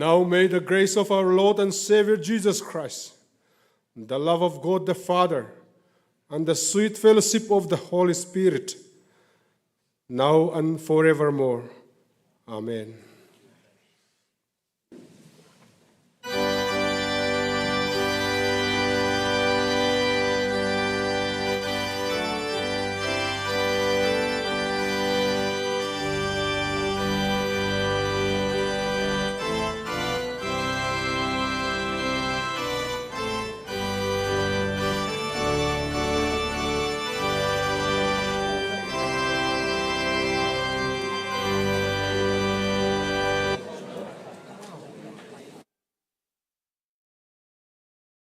Now may the grace of our Lord and Savior Jesus Christ, the love of God the Father, and the sweet fellowship of the Holy Spirit, now and forevermore. Amen.